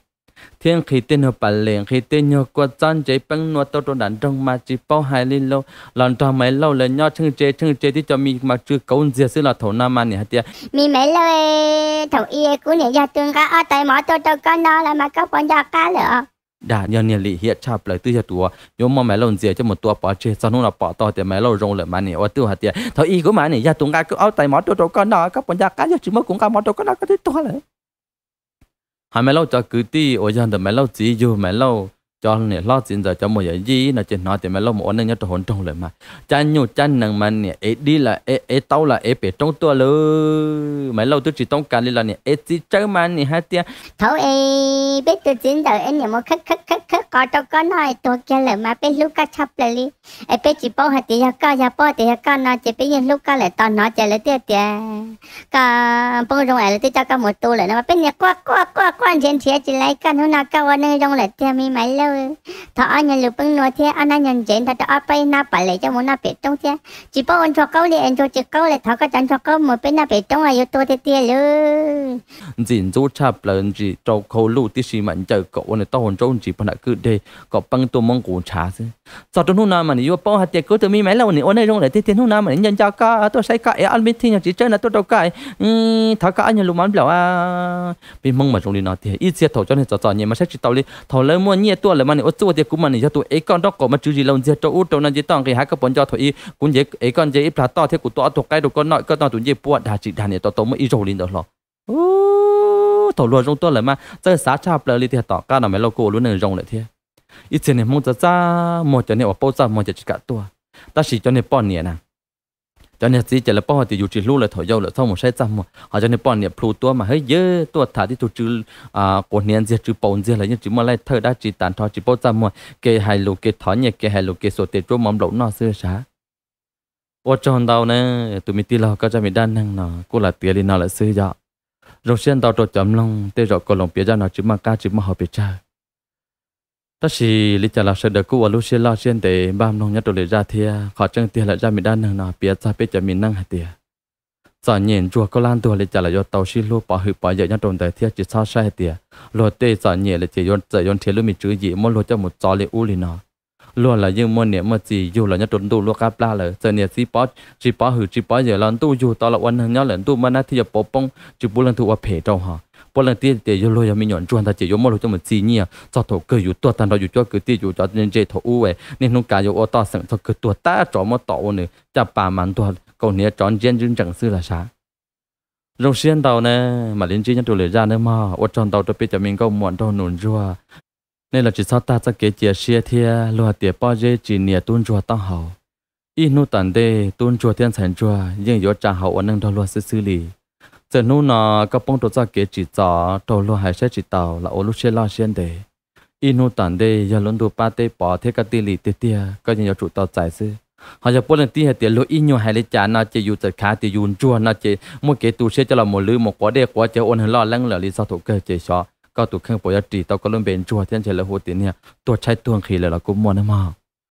Thiab nqhis tej nyuag pas les, nqhis tej nyuag kua txob ntsev peeb nua tuaj rau nram nroog mas tsis paub hais li lauj, los nrog Maiv Lauj lawv nyob tsheej tse tsheej tse, tib co me mas tsw kauv ntxiag xwb los thaum no mas niam hais tias, Me Maiv Lauj, thaum ub kuv niam yog tus nqa ob tais mov tuaj rau koj no los mas koj puas nco qab lawm os? Dag, yog niag lim hiam tshaj plaws, twb yog tus uas yuav muab Maiv Lauj ntxias coj mus tua pov tseg, txog hnub no pom tau tias Maiv Lauj zoo lawm mas niam ua twj hais tias, Thaum ub kuv mas niam yog tus nqa ob tais mov tuaj rau koj no, koj puas nco qab, yog tsis muab kuv nqa mov rau koj no koj twb tuag lawm. Ho Maiv Lauj cov kwv tij uas yog ntawm Maiv Lauj txiv yug Maiv Lauj cov niam hlob txiv ntxawm cov muam yawm yij no ces hnov tias Maiv Lauj mus ua neej nyob rau hauv nroog lawm mas cab nyuj cab nees mas niam ev dib los ev taub los ev pem roob tuaj lawm. Maiv Lauj twb tsis toob kas li los niam ev txiv tsawb mas niam hais tias, Thaum ub peb tus txiv ntxawm es niam mus khawb khawb khawb qos rau koj noj es tuag kiag lawm mas peb hlub koj tshaj plaws li. Es peb tsis paub hais tias yog koj, yog paub tias yog koj no ces peb yeej hlub koj lawm. Tos hnov ces lawv thiaj tias koj poob zoo es lawv twb coj koj mus tu lawm no mas peb niam quaj quaj quaj quaj nrhiav nrhiav tsis lawv koj. Hnub no koj ua neej zoo lawm tiag Me Maiv Lauj. Thov ob nyuag lus peeb nua thiab ob hnab nyuag ntsev nrog rau ob peb hnab pas les coj mus noj pem roob thiab. Tsis paub ua ntsuag qaub li es ntsuag tsis qaub li, thov koj cov ntsuag qaub mus peb noj pem roob yuav tuag tiag tiag lauj. Ntxim ntxub tshaj plaws, ntsis rau khau luj tib si mam ncaws kom ua nws taub hau ntsaub ntsis pog nram kwj deg kom peeb tuaj muab nqus ntshav xwb. Txog rau hnub no mas nws yuav paub hais tias kuv tus Me Maiv Lauj nim ua neej zoo lawm tiag tiag, hnub no mas nws nco nco koj tuaj saib koj ev ob peb txhiab nyuag txiv tsawb no tuaj rau koj, thov koj ob nyuag lus mov nplaum. Peb Hmoob mas zoo li no tiag, ib txhia thaum cov niag txom txom nyem mas saib tsis taus li, thaum lawv muaj nyiaj tuaj lawm mas nim ua txuj tias kuv mas nim yog tus ev koj nraub qaum mas tswv zis laus ntxiag rau ub rau no ces toj nqis hav, koj puas nco thaum ub kuv nce ev koj nce ib plag toj thiab kuv tua ob tug qaib rau koj noj, koj noj tus ncej puab, dag tsis dag niam tau tau muab ib zaug li ntawd hlo. Thaum luag zoo tuaj lawm mas txawj xav tshaj plaws li tiag. Tom qab no Maiv Lauj kuj ua lub neej zoo lawm thiab. Ib txhia niag Hmoob txaj txaj muag, cov niag uas paub txaj muag ces tsis kam tuaj, tab sis cov niag poj niam na, cov niag txiv ces lawv paub hais tias yus tsis hlub lawv thaum yau lawm txhob mus saib txaj muag, ho cov niag poj niam plhu tuab mas hwb yawg tuaj tham tib tug tsw quav hniav ntxiag tsw paus ntxiag los yeej tsis muaj laij thawj dab tsi, tag nrho tsis paub txaj muag, kev hais lus kev thov nyiaj, kev hais lus kev xuas tes tsuab mov nplaum noj xwb sav. Ua tsaug ntau na, tus me tij laug, koj zaj me dab neeg no kuj lam piav li no lawm xwb yom. Zoo siab ntau rau cov mloog, tej zaum koj los piav zaj no tsis muaj qab tsis muaj hau pes tsawg, tab sis li cas los sawv daws kuj ua lub siab loj siab ntev npaj mloog nyob rau lwm zaj thiab. Qhov tseeb tiag lawm zaj me dab neeg no piav txog peb cov me neej hais tias txom nyem ntsuag khaub hlab ntuag li cas los yuav tau sib hlub pov hwm pov yawm nyob rau ntawd thiab tsis txhob saib hais tias luag tej txom nyem lawm ces yuav txawm yuav nrhiav lub me tswv yim muab luag coj mus txov li ub li no. Luag los yeej muaj niam muaj txiv yug los nyob rau ntuj lub qab plab lawm, txawm niam txiv tsis pov hwm tsis pov yawm los ntuj yug tau los ua neeg nyob lawm, ntuj muaj nab thiaj yuav pauv poob tsis pub leej twg ua phem rau ho. Puav leej tib tias yog luag yog me nyuam ntsuag ntag ces yuav muab luag coj mus txi nyiaj txog thaum kawg yus tuag tag nrho yus cov kwv tij yus cov ntse thaum ub niaj hnub kav yuav ua toj xeem txog kawg tuag tag tsov muab tom ua nws caj pas mas ntuag kaus hniav tsov ntsiab ntswb ntsees xwb los sav. Zoo siab ntau na, mam li ntsib nyob rau lwm zaj nawb mog. Ua tsaug ntau rau peb cov me nkauj muam nraug nus ntsuag, nej los tsis txhob tag txoj kev cia siab thiab. Luag hais tias pob zeb tsis nias tub ntsuag taub hau. Ib hnub tom ntej tub ntsuag thiab ntxhais ntsuag yeej yuav tsa hau ua neej nrog luag xwb xwb li. Txawm hnub no koj poob rau txoj kev tsim txom raug luag hais saib tsis taus los ua lub siab loj siab ntev. Ib hnub tom ntej yog lub ntuj pab teb pov thiab koj tij lim tiag tiag koj yeej yuav tsum tau txais xwb. Ho yog puav leej tib hais tias luag ib nyuag hais li cas no ces yus txawm khav tias yus ntsuag no ces muaj kev tu siab coj los mus lwv mus quav dej quav cawv ua neeg loj leeb lawm li txog thaum kawg ces xyov koj tus kheej puas yuav ris tau koj lub npe ntsuag thiab ntshe lawv hu tias niag tuag tshaib tuag nqhis lawm los kuj muaj nawb mog.